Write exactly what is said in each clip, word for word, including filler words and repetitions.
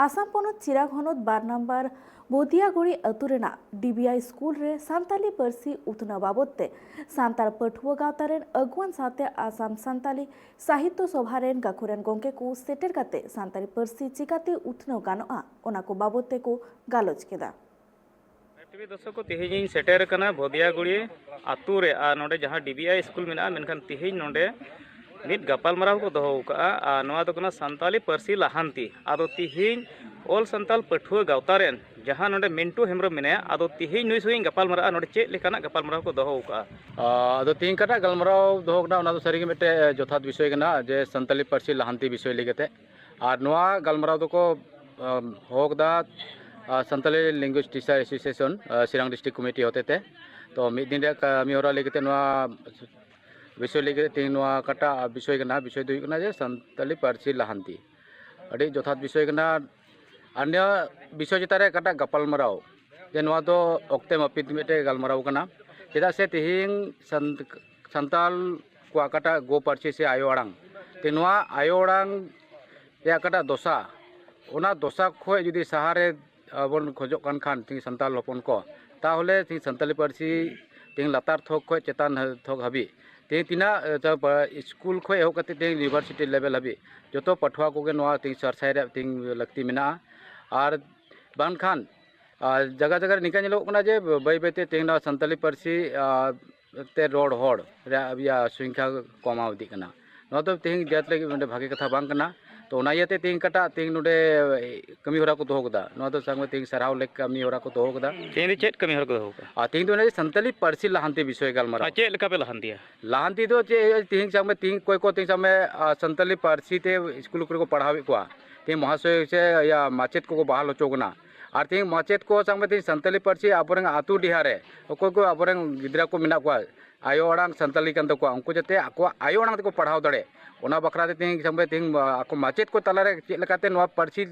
ᱟᱥᱟᱢ ᱯᱚᱱᱚᱛ ᱪᱤᱨᱟᱠ ᱦᱚᱱᱚᱛ ᱵᱟᱨ ᱱᱟᱢᱵᱟᱨ ᱵᱳᱫᱤᱭᱟᱜᱩᱲᱤ ᱟᱹᱛᱩ ᱨᱮᱱᱟᱜ ᱰᱤᱵᱤᱟᱭ ᱥᱠᱩᱞ ᱨᱮ ᱥᱟᱱᱛᱟᱞᱤ ᱯᱟᱹᱨᱥᱤ ᱩᱛᱱᱟᱹᱣ ᱵᱟᱵᱚᱫ ᱛᱮ ᱥᱟᱱᱛᱟᱲ ᱯᱟᱹᱴᱷᱩᱣᱟᱹ ᱜᱟᱶᱛᱟ ᱨᱮᱱ ᱟᱹᱜᱩᱣᱟᱹᱱ ᱥᱟᱶᱛᱮ ᱟᱥᱟᱢ ᱥᱟᱱᱛᱟᱞᱤ ᱥᱟᱦᱤᱛᱛᱚ ᱥᱚᱵᱷᱟ ᱨᱮᱱ ᱜᱟᱹᱠᱷᱩᱲᱟᱱ ᱜᱚᱢᱠᱮ ᱠᱚ ᱥᱮᱴᱮᱨ ᱠᱟᱛᱮ ᱥᱟᱱᱛᱟᱲᱤ ᱯᱟᱹᱨᱥᱤ ᱪᱤᱠᱟᱛᱮ ᱩᱛᱱᱟᱹᱣ ᱜᱟᱱᱚᱜᱼᱟ, ᱚᱱᱟ ᱠᱚ ᱵᱟᱵᱚᱫ ᱛᱮᱠᱚ ᱜᱟᱞᱚᱪ ᱠᱮᱫᱟ᱾ ᱴᱤᱵᱷᱤ ᱫᱚᱨᱥᱚᱠ ᱠᱚ, ᱛᱮᱦᱮᱧ ᱤᱧ ᱥᱮᱴᱮᱨ ᱟᱠᱟᱱᱟ ᱵᱷᱚᱫᱤᱭᱟᱜᱩᱲᱤ ᱟᱛᱳ ᱨᱮ, ᱟᱨ ᱱᱚᱰᱮ ᱡᱟᱦᱟᱸ ᱰᱤᱵᱤᱟᱭ ᱥᱠᱩᱞ ᱢᱮᱱᱟᱜᱼᱟ, ᱢᱮᱱᱠᱷᱟᱱ ᱛᱮᱦᱮᱧ ᱱᱚᱰᱮ ᱢᱤᱫ ᱜᱟᱯᱟᱞᱢᱟᱨᱟᱣ ᱠᱚ ᱫᱚᱦᱚ ᱟᱠᱟᱫᱼᱟ, ᱟᱨ ᱱᱚᱣᱟ ᱫᱚ ᱠᱟᱱᱟ ᱥᱟᱱᱛᱟᱞᱤ ᱯᱟᱹᱨᱥᱤ ᱞᱟᱦᱟᱱᱛᱤ᱾ ᱟᱫᱚ ᱛᱮᱦᱮᱧ ᱚᱞ ᱥᱟᱱᱛᱟᱞ ᱯᱟᱹᱴᱷᱩᱣᱟᱹ ᱜᱟᱶᱛᱟ ᱨᱮᱱ ᱡᱟᱦᱟᱸ ᱱᱚᱰᱮ ᱢᱤᱱᱴᱩ ᱦᱮᱢᱵᱨᱚᱢ ᱢᱮᱱᱟᱭᱟ, ᱟᱫᱚ ᱛᱮᱦᱮᱧ ᱱᱩᱭ ᱥᱚᱸᱜᱮ ᱤᱧ ᱜᱟᱯᱟᱞᱢᱟᱨᱟᱜᱼᱟ, ᱱᱚᱰᱮ ᱪᱮᱫ ᱞᱮᱠᱟᱱᱟᱜ ᱜᱟᱯᱟᱞᱢᱟᱨᱟᱣ ᱠᱚ ᱫᱚᱦᱚ ᱟᱠᱟᱫᱼᱟ᱾ ᱟᱫᱚ ᱛᱮᱦᱮᱧ ᱚᱠᱟᱴᱟᱜ ᱜᱟᱞᱢᱟᱨᱟᱣ ᱫᱚᱦᱚ ᱠᱟᱱᱟ, ᱚᱱᱟ ᱫᱚ ᱥᱟᱹᱨᱤᱜᱮ ᱢᱤᱫᱴᱮᱡ ᱡᱚᱛᱷᱟᱛ ᱵᱤᱥᱚᱭ ᱠᱟᱱᱟ, ᱡᱮ ᱥᱟᱱᱛᱟᱞᱤ ᱯᱟᱹᱨᱥᱤ ᱞᱟᱦᱟᱱᱛᱤ ᱵᱤᱥᱚᱭ ᱞᱟᱹᱭ ᱠᱟᱛᱮ᱾ ᱟᱨ ᱱᱚᱣᱟ ᱜᱟᱞᱢᱟᱨᱟᱣ ᱫᱚᱠᱚ, ᱟᱢ, ᱦᱚᱦᱚ ᱠᱮᱫᱟ, ᱟ, ᱥᱟᱱᱛᱟᱞᱤ ᱞᱮᱝᱜᱩᱭᱮᱡᱽ ᱴᱤᱪᱟᱨ ᱮᱥᱳᱥᱤᱭᱮᱥᱚᱱ, ᱟ, ᱥᱤᱨᱟᱝ ᱰᱤᱥᱴᱨᱤᱠᱴ ᱠᱚᱢᱤᱴᱤ ᱦᱚᱛᱮᱛᱮ᱾ ᱛᱚ, ᱢᱤᱫ ᱫᱤᱱ ᱨᱮᱭᱟᱜ ᱠᱟᱹᱢᱤ ᱦᱚᱨᱟ ᱞᱟᱹᱭ ᱠᱟᱛᱮ ᱱᱚᱣᱟ ᱵᱤᱥᱚᱭ ᱞᱟᱹᱭ ᱠᱟᱛᱮ ᱛᱮᱦᱮᱧ ᱱᱚᱣᱟ ᱚᱠᱟᱴᱟᱜ ᱵᱤᱥᱚᱭ ᱠᱟᱱᱟ, ᱵᱤᱥᱚᱭ ᱫᱚ ᱦᱩᱭᱩᱜ ᱠᱟᱱᱟ ᱡᱮ ᱥᱟᱱᱛᱟᱞᱤ ᱯᱟᱹᱨᱥᱤ ᱞᱟᱦᱟᱱᱛᱤ᱾ ᱟᱹᱰᱤ ᱡᱚᱛᱷᱟᱛ ᱵᱤᱥᱚᱭ ᱠᱟᱱᱟ᱾ ᱟᱨ ᱱᱤᱭᱟᱹ ᱵᱤᱥᱚᱭ ᱪᱮᱛᱟᱱ ᱨᱮ ᱚᱠᱟᱴᱟᱜ ᱜᱟᱯᱟᱞᱢᱟᱨᱟᱣ, ᱡᱮ ᱱᱚᱣᱟ ᱫᱚ ᱚᱠᱛᱮ ᱢᱟᱹᱯᱤᱛ ᱢᱤᱫᱴᱮᱡ ᱜᱟᱞᱢᱟᱨᱟᱣ ᱠᱟᱱᱟ᱾ ᱪᱮᱫᱟᱜ ᱥᱮ ᱛᱮᱦᱮᱧ ᱥᱟᱱ-, ᱥᱟᱱᱛᱟᱞ ᱠᱚᱣᱟᱜ ᱚᱠᱟᱴᱟᱜ ᱜᱚ ᱯᱟᱹᱨᱥᱤ ᱥᱮ ᱟᱭᱳ ᱟᱲᱟᱝ, ᱛᱮ ᱱᱚᱣᱟ ᱟᱭᱳ ᱟᱲᱟᱝ ᱨᱮᱭᱟᱜ ᱚᱠᱟᱴᱟᱜ ᱫᱚᱥᱟ, ᱚᱱᱟ ᱫᱚᱥᱟ ᱠᱷᱚᱡ ᱡᱩᱫᱤ ᱥᱟᱦᱟᱨᱮ ᱟᱵᱚᱱ ᱠᱷᱚᱡᱚᱜ ᱠᱟᱱ ᱠᱷᱟᱱ, ᱛᱮᱦᱮᱧ ᱥᱟᱱᱛᱟᱞ ᱦᱚᱯᱚᱱ ᱠᱚ, ᱛᱟᱦᱚᱞᱮ ᱛᱮᱦᱮᱧ ᱥᱟᱱᱛᱟᱞᱤ ᱯᱟᱹᱨᱥᱤ ᱛᱮᱦᱮᱧ ᱞᱟᱛᱟᱨ ᱛᱷᱚᱠ ᱠᱷᱚᱡ ᱪᱮᱛᱟᱱ ᱛᱷᱚᱠ ᱦᱟᱹᱵᱤᱡ, ᱛᱮᱦᱮᱧ ᱛᱤᱱᱟᱹᱜ, ᱮ, ᱛᱟ-, ᱯᱟ-, ᱥᱠᱩᱞ ᱠᱷᱚᱡ ᱮᱦᱚᱵ ᱠᱟᱛᱮ ᱛᱮᱦᱮᱧ ᱤᱭᱩᱱᱤᱵᱷᱟᱨᱥᱤᱴᱤ ᱞᱮᱵᱮᱞ ᱦᱟᱹᱵᱤᱡ, ᱡᱚᱛᱚ ᱯᱟᱹᱴᱷᱩᱣᱟᱹ ᱠᱚᱜᱮ ᱱᱚᱣᱟ ᱛᱮᱦᱮᱧ ᱥᱟᱨᱥᱟᱭ ᱨᱮᱭᱟᱜ ᱛᱮᱦᱮᱧ ᱞᱟᱹᱠᱛᱤ ᱢᱮᱱᱟᱜᱼᱟ᱾ ᱟᱨ ᱵᱟᱝᱠᱷᱟᱱ, ᱟᱨ ᱡᱟᱭᱜᱟ ᱡᱟᱭᱜᱟ ᱨᱮ ᱱᱤᱝᱠᱟ ᱧᱮᱞᱚᱜ ᱠᱟᱱᱟ ᱡᱮ ᱵᱟᱹᱭ ᱵᱟᱹᱭ ᱛᱮ ᱛᱮᱦᱮᱧ ᱱᱚᱣᱟ ᱥᱟᱱᱛᱟᱞᱤ ᱯᱟᱹᱨᱥᱤ, ᱟᱨ ᱛᱮ ᱨᱚᱲ ᱦᱚᱲ ᱨᱮᱭᱟᱜ ᱤᱭᱟᱹ ᱥᱚᱝᱠᱷᱟ ᱠᱚᱢᱟᱣ ᱤᱫᱤᱜ ᱠᱟᱱᱟ᱾ ᱱᱚᱣᱟ ᱫᱚ ᱛᱮᱦᱮᱧ ᱡᱟᱹᱛ ᱞᱟᱹᱜᱤᱫ ᱢᱤᱫᱴᱮᱱ ᱵᱷᱟᱜᱮ ᱠᱟᱛᱷᱟ ᱵᱟᱝ ᱠᱟᱱᱟ᱾ ᱛᱚ, ᱚᱱᱟ ᱤᱭᱟᱹᱛᱮ ᱛᱮᱦᱮᱧ ᱚᱠᱟᱴᱟᱜ ᱛᱮᱦᱮᱧ ᱱᱚᱰᱮ ᱠᱟᱹᱢᱤ ᱦᱚᱨᱟ ᱠᱚ ᱫᱚᱦᱚ ᱠᱟᱫᱟ, ᱱᱚᱣᱟ ᱫᱚ ᱥᱟᱵ ᱢᱮ ᱛᱮᱦᱮᱧ ᱥᱟᱨᱦᱟᱣ ᱞᱮᱠ ᱠᱟᱹᱢᱤ ᱦᱚᱨᱟ ᱠᱚ ᱫᱚᱦᱚ ᱠᱟᱫᱟ᱾ ᱛᱮᱦᱮᱧ ᱫᱚ ᱪᱮᱫ ᱠᱟᱹᱢᱤ ᱦᱚᱨᱟ ᱠᱚ ᱫᱚᱦᱚ ᱠᱟᱫᱟ? ᱟᱨ ᱛᱮᱦᱮᱧ ᱫᱚ ᱱᱚᱰᱮ ᱥᱟᱱᱛᱟᱞᱤ ᱯᱟᱹᱨᱥᱤ ᱞᱟᱦᱟᱱᱛᱤ ᱵᱤᱥᱚᱭ ᱜᱟᱞᱢᱟᱨᱟᱣ᱾ ᱟᱨ ᱪᱮᱫ ᱞᱮᱠᱟ ᱯᱮ ᱞᱟᱦᱟᱱᱛᱤᱭᱟ? ᱞᱟᱦᱟᱱᱛᱤ ᱫᱚ ᱪᱮᱫ, ᱛᱮᱦᱮᱧ ᱥᱟᱵ ᱢᱮ, ᱛᱮᱦᱮᱧ ᱚᱠᱚᱭ ᱠᱚ ᱛᱮᱦᱮᱧ ᱥᱟᱵ ᱢᱮ, ᱟᱨ ᱥᱟᱱᱛᱟᱞᱤ ᱯᱟᱹᱨᱥᱤ ᱛᱮ ᱥᱠᱩᱞ ᱠᱚᱨᱮ ᱠᱚ ᱯᱟᱲᱦᱟᱣᱮᱫ ᱠᱚᱣᱟ, ᱛᱮᱦᱮᱧ ᱢᱚᱦᱟᱥᱚᱭ ᱥᱮ ᱤᱭᱟᱹ ᱢᱟᱪᱮᱫ ᱠᱚᱠᱚ ᱵᱟᱦᱟᱞ ᱦᱚᱪᱚ ᱠᱟᱱᱟ᱾ ᱟᱨ ᱛᱮᱦᱮᱧ ᱢᱟᱪᱮᱫ ᱠᱚ ᱥᱟᱵ ᱢᱮ, ᱛᱮᱦᱮᱧ ᱥᱟᱱᱛᱟᱞᱤ ᱯᱟᱹᱨᱥᱤ ᱟᱵᱚᱨᱮᱱ ᱟᱹᱛᱩ ᱰᱤᱦᱟᱹ ᱨᱮ ᱚᱠᱚᱭ ᱠᱚ ᱟᱵᱚᱨᱮᱱ ᱜᱤᱫᱽᱨᱟᱹ ᱠᱚ ᱢᱮᱱᱟᱜ ᱠᱚᱣᱟ, ᱟᱭᱳ ᱟᱲᱟᱝ ᱥᱟᱱᱛᱟᱞᱤ ᱠᱟᱱ ᱛᱟᱠᱚᱣᱟ, ᱩᱱᱠᱩ ᱡᱟᱛᱮ ᱟᱠᱚᱣᱟᱜ ᱟᱭᱳ ᱟᱲᱟᱝ ᱛᱮᱠᱚ ᱯᱟᱲᱦᱟᱣ ᱫᱟᱲᱮ, ᱚᱱᱟ ᱵᱟᱠᱷᱨᱟ ᱛᱮ ᱛᱮᱦᱮᱧ ᱥᱟᱵ ᱢᱮ, ᱛᱮᱦᱮᱧ ᱟᱠᱚ ᱢᱟᱪᱮᱫ ᱠᱚ ᱛᱟᱞᱟᱨᱮ ᱪᱮᱫ ᱞᱮᱠᱟᱛᱮ ᱱᱚᱣᱟ ᱯᱟᱹᱨᱥᱤ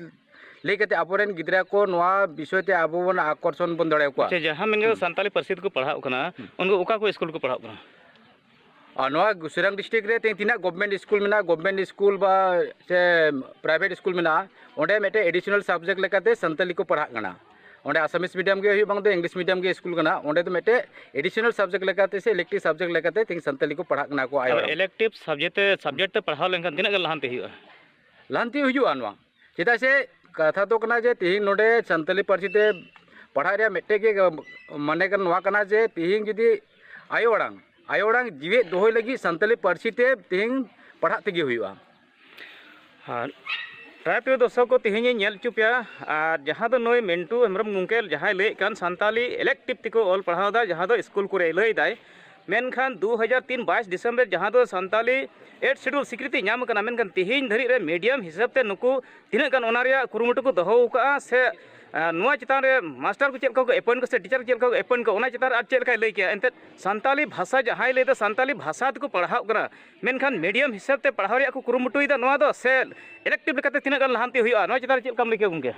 ᱞᱟᱹᱭ ᱠᱟᱛᱮ ᱟᱵᱚᱨᱮᱱ ᱜᱤᱫᱽᱨᱟᱹ ᱠᱚ ᱱᱚᱣᱟ ᱵᱤᱥᱚᱭ ᱛᱮ ᱟᱵᱚ ᱵᱚᱱ ᱟᱠᱚᱨᱥᱚᱱ ᱵᱚᱱ ᱫᱟᱲᱮᱭᱟᱠᱚᱣᱟ᱾ ᱟᱪᱪᱷᱟ, ᱡᱟᱦᱟᱸ ᱢᱮᱱ ᱠᱮᱫᱟ ᱦᱩᱸ᱾ ᱥᱟᱱᱛᱟᱞᱤ ᱯᱟᱹᱨᱥᱤ ᱛᱮᱠᱚ ᱯᱟᱲᱦᱟᱜ ᱠᱟᱱᱟ, ᱦᱩᱸ᱾ ᱩᱱᱠᱩ ᱚᱠᱟ ᱠᱚ ᱥᱠᱩᱞ ᱨᱮᱠᱚ ᱯᱟᱲᱦᱟᱜ ᱠᱟᱱᱟ? ᱟᱨ ᱱᱚᱣᱟ ᱜᱩᱥᱤᱨᱟᱝ ᱰᱤᱥᱴᱨᱤᱠᱴ ᱨᱮ ᱛᱮᱦᱮᱧ ᱛᱤᱱᱟᱹᱜ ᱜᱚᱵᱷᱢᱮᱱᱴ ᱥᱠᱩᱞ ᱢᱮᱱᱟᱜᱼᱟ, ᱜᱚᱵᱷᱢᱮᱱᱴ ᱥᱠᱩᱞ ᱵᱟ ᱥᱮ ᱯᱨᱟᱭᱵᱷᱮᱴ ᱥᱠᱩᱞ ᱢᱮᱱᱟᱜᱼᱟ, ᱚᱸᱰᱮ ᱢᱤᱫᱴᱮᱡ ᱮᱰᱤᱥᱚᱱᱟᱞ ᱥᱟᱵᱡᱮᱠᱴ ᱞᱮᱠᱟᱛᱮ ᱥᱟᱱᱛᱟᱞᱤ ᱠᱚ ᱯᱟᱲᱦᱟᱜ ᱠᱟᱱᱟ᱾ ᱚᱸᱰᱮ ᱟᱥᱟᱢᱤᱥ ᱢᱤᱰᱤᱭᱟᱢ ᱜᱮ ᱦᱩᱭᱩᱜ, ᱵᱟᱝ ᱫᱚ ᱤᱝᱞᱤᱥ ᱢᱤᱰᱤᱭᱟᱢ ᱜᱮ ᱥᱠᱩᱞ ᱠᱟᱱᱟ, ᱚᱸᱰᱮ ᱫᱚ ᱢᱤᱫᱴᱮᱡ ᱮᱰᱤᱥᱚᱱᱟᱞ ᱥᱟᱵᱡᱮᱠᱴ ᱞᱮᱠᱟᱛᱮ ᱥᱮ ᱤᱞᱮᱠᱴᱤᱵᱷ ᱥᱟᱵᱡᱮᱠᱴ ᱞᱮᱠᱟᱛᱮ ᱛᱮᱦᱮᱧ ᱥᱟᱱᱛᱟᱞᱤ ᱠᱚ ᱯᱟᱲᱦᱟᱜ ᱠᱟᱱᱟ ᱠᱚ ᱟᱭᱳ ᱟᱨ ᱟᱲᱟᱝ᱾ ᱤᱞᱮᱠᱴᱤᱵᱷ ᱥᱟᱵᱡᱮᱠᱴ ᱛᱮ, ᱥᱟᱵᱡᱮᱠᱴ ᱛᱮ ᱯᱟᱲᱦᱟᱣ ᱞᱮᱱᱠᱷᱟᱱ ᱛᱤᱱᱟᱹᱜ ᱜᱟᱱ ᱞᱟᱦᱟᱱᱛᱤ ᱦᱩᱭᱩᱜᱼᱟ? ᱞᱟᱦᱟᱱᱛᱤ ᱦᱩᱭᱩᱜᱼᱟ ᱱᱚᱣᱟ᱾ ᱪᱮᱫᱟᱜ ᱥᱮ ᱠᱟᱛᱷᱟ ᱫᱚ ᱠᱟᱱᱟ ᱡᱮ ᱛᱮᱦᱮᱧ ᱱᱚᱰᱮ ᱥᱟᱱᱛᱟᱞᱤ ᱯᱟᱹᱨᱥᱤ ᱛᱮ ᱯᱟᱲᱦᱟᱜ ᱨᱮᱭᱟᱜ ᱢᱤᱫᱴᱮᱡ ᱜᱮ ᱢᱟᱱᱮ ᱠᱟᱱ, ᱱᱚᱣᱟ ᱠᱟᱱᱟ ᱡᱮ ᱛᱮᱦᱮᱧ ᱡᱩᱫᱤ ᱟᱭᱳ ᱟᱲᱟᱝ, ᱟᱭᱳ ᱟᱲᱟᱝ ᱡᱤᱣᱮᱫ ᱫᱚᱦᱚᱭ ᱞᱟᱹᱜᱤᱫ ᱥᱟᱱᱛᱟᱞᱤ ᱯᱟᱹᱨᱥᱤ ᱛᱮ ᱛᱮᱦᱮᱧ ᱯᱟᱲᱦᱟᱜ ᱛᱮᱜᱮ ᱦᱩᱭᱩᱜᱼᱟ᱾ ᱟᱨ ᱯᱨᱟᱭ ᱯᱨᱤᱭᱚ ᱫᱚᱨᱥᱚᱠ ᱠᱚ, ᱛᱮᱦᱮᱧ ᱤᱧ ᱧᱮᱞ ᱦᱚᱪᱚ ᱯᱮᱭᱟ, ᱟᱨ ᱡᱟᱦᱟᱸ ᱫᱚ ᱱᱩᱭ ᱢᱮᱱᱴᱩ ᱦᱮᱢᱵᱨᱚᱢ ᱜᱚᱢᱠᱮ ᱡᱟᱦᱟᱸᱭ ᱞᱟᱹᱭᱮᱫ ᱠᱟᱱ ᱥᱟᱱᱛᱟᱞᱤ ᱤᱞᱮᱠᱴᱤᱵᱷ ᱛᱮᱠᱚ ᱚᱞ ᱯᱟᱲᱦᱟᱣ ᱮᱫᱟ, ᱡᱟᱦᱟᱸ ᱫᱚ ᱥᱠᱩᱞ ᱠᱚᱨᱮ ᱞᱟᱹᱭ ᱮᱫᱟᱭ, ᱢᱮᱱᱠᱷᱟᱱ ᱫᱩ ᱦᱟᱡᱟᱨ ᱛᱤᱱ ᱵᱟᱭᱤᱥ ᱰᱤᱥᱮᱢᱵᱚᱨ ᱡᱟᱦᱟᱸ ᱫᱚ ᱥᱟᱱᱛᱟᱞᱤ ᱮᱭᱤᱴ ᱥᱤᱰᱩᱞ ᱥᱤᱠᱨᱤᱛᱤ ᱧᱟᱢ ᱟᱠᱟᱱᱟ, ᱢᱮᱱᱠᱷᱟᱱ ᱛᱮᱦᱮᱧ ᱫᱷᱟᱹᱨᱤᱡ ᱨᱮ ᱢᱤᱰᱤᱭᱟᱢ ᱦᱤᱥᱟᱹᱵ ᱛᱮ ᱱᱩᱠᱩ ᱛᱤᱱᱟᱹᱜ ᱜᱟᱱ ᱚᱱᱟ ᱨᱮᱭᱟᱜ ᱠᱩᱨᱩᱢᱩᱴᱩ ᱠᱚ ᱫᱚᱦᱚ ᱟᱠᱟᱫᱼᱟ ᱥᱮ, ᱟᱨ ᱱᱚᱣᱟ ᱪᱮᱛᱟᱱ ᱨᱮ ᱢᱟᱥᱴᱟᱨ ᱠᱚ ᱪᱮᱫ ᱞᱮᱠᱟ ᱠᱚ ᱮᱯᱚᱭᱮᱱᱴ ᱠᱚᱣᱟ ᱥᱮ ᱴᱤᱪᱟᱨ ᱠᱚ ᱪᱮᱫ ᱞᱮᱠᱟ ᱠᱚ ᱮᱯᱚᱭᱮᱱᱴ ᱠᱚᱣᱟ, ᱚᱱᱟ ᱪᱮᱛᱟᱱ ᱨᱮ ᱟᱨ ᱪᱮᱫ ᱞᱮᱠᱟᱭ ᱞᱟᱹᱭ ᱠᱮᱭᱟ? ᱮᱱᱛᱮᱫ ᱥᱟᱱᱛᱟᱞᱤ ᱵᱷᱟᱥᱟ ᱡᱟᱦᱟᱸᱭ ᱞᱟᱹᱭ ᱮᱫᱟ, ᱥᱟᱱᱛᱟᱞᱤ ᱵᱷᱟᱥᱟ ᱛᱮᱠᱚ ᱯᱟᱲᱦᱟᱜ ᱠᱟᱱᱟ, ᱢᱮᱱᱠᱷᱟᱱ ᱢᱤᱰᱤᱭᱟᱢ ᱦᱤᱥᱟᱹᱵ ᱛᱮ ᱯᱟᱲᱦᱟᱣ ᱨᱮᱭᱟᱜ ᱠᱚ ᱠᱩᱨᱩᱢᱩᱴᱩᱭᱮᱫᱟ, ᱱᱚᱣᱟ ᱫᱚ ᱥᱮ ᱤᱞᱮᱠᱴᱤᱵᱷ ᱞᱮᱠᱟᱛᱮ ᱛᱤᱱᱟᱹᱜ ᱜᱟᱱ ᱞᱟᱦᱟᱱᱛᱤ ᱦᱩᱭᱩᱜᱼᱟ, ᱱᱚᱣᱟ ᱪᱮᱛᱟᱱ ᱨᱮ ᱪᱮᱫ ᱞᱮᱠᱟᱢ ᱞᱟᱹᱭ ᱠᱮᱭᱟ ᱜᱚᱢᱠᱮ?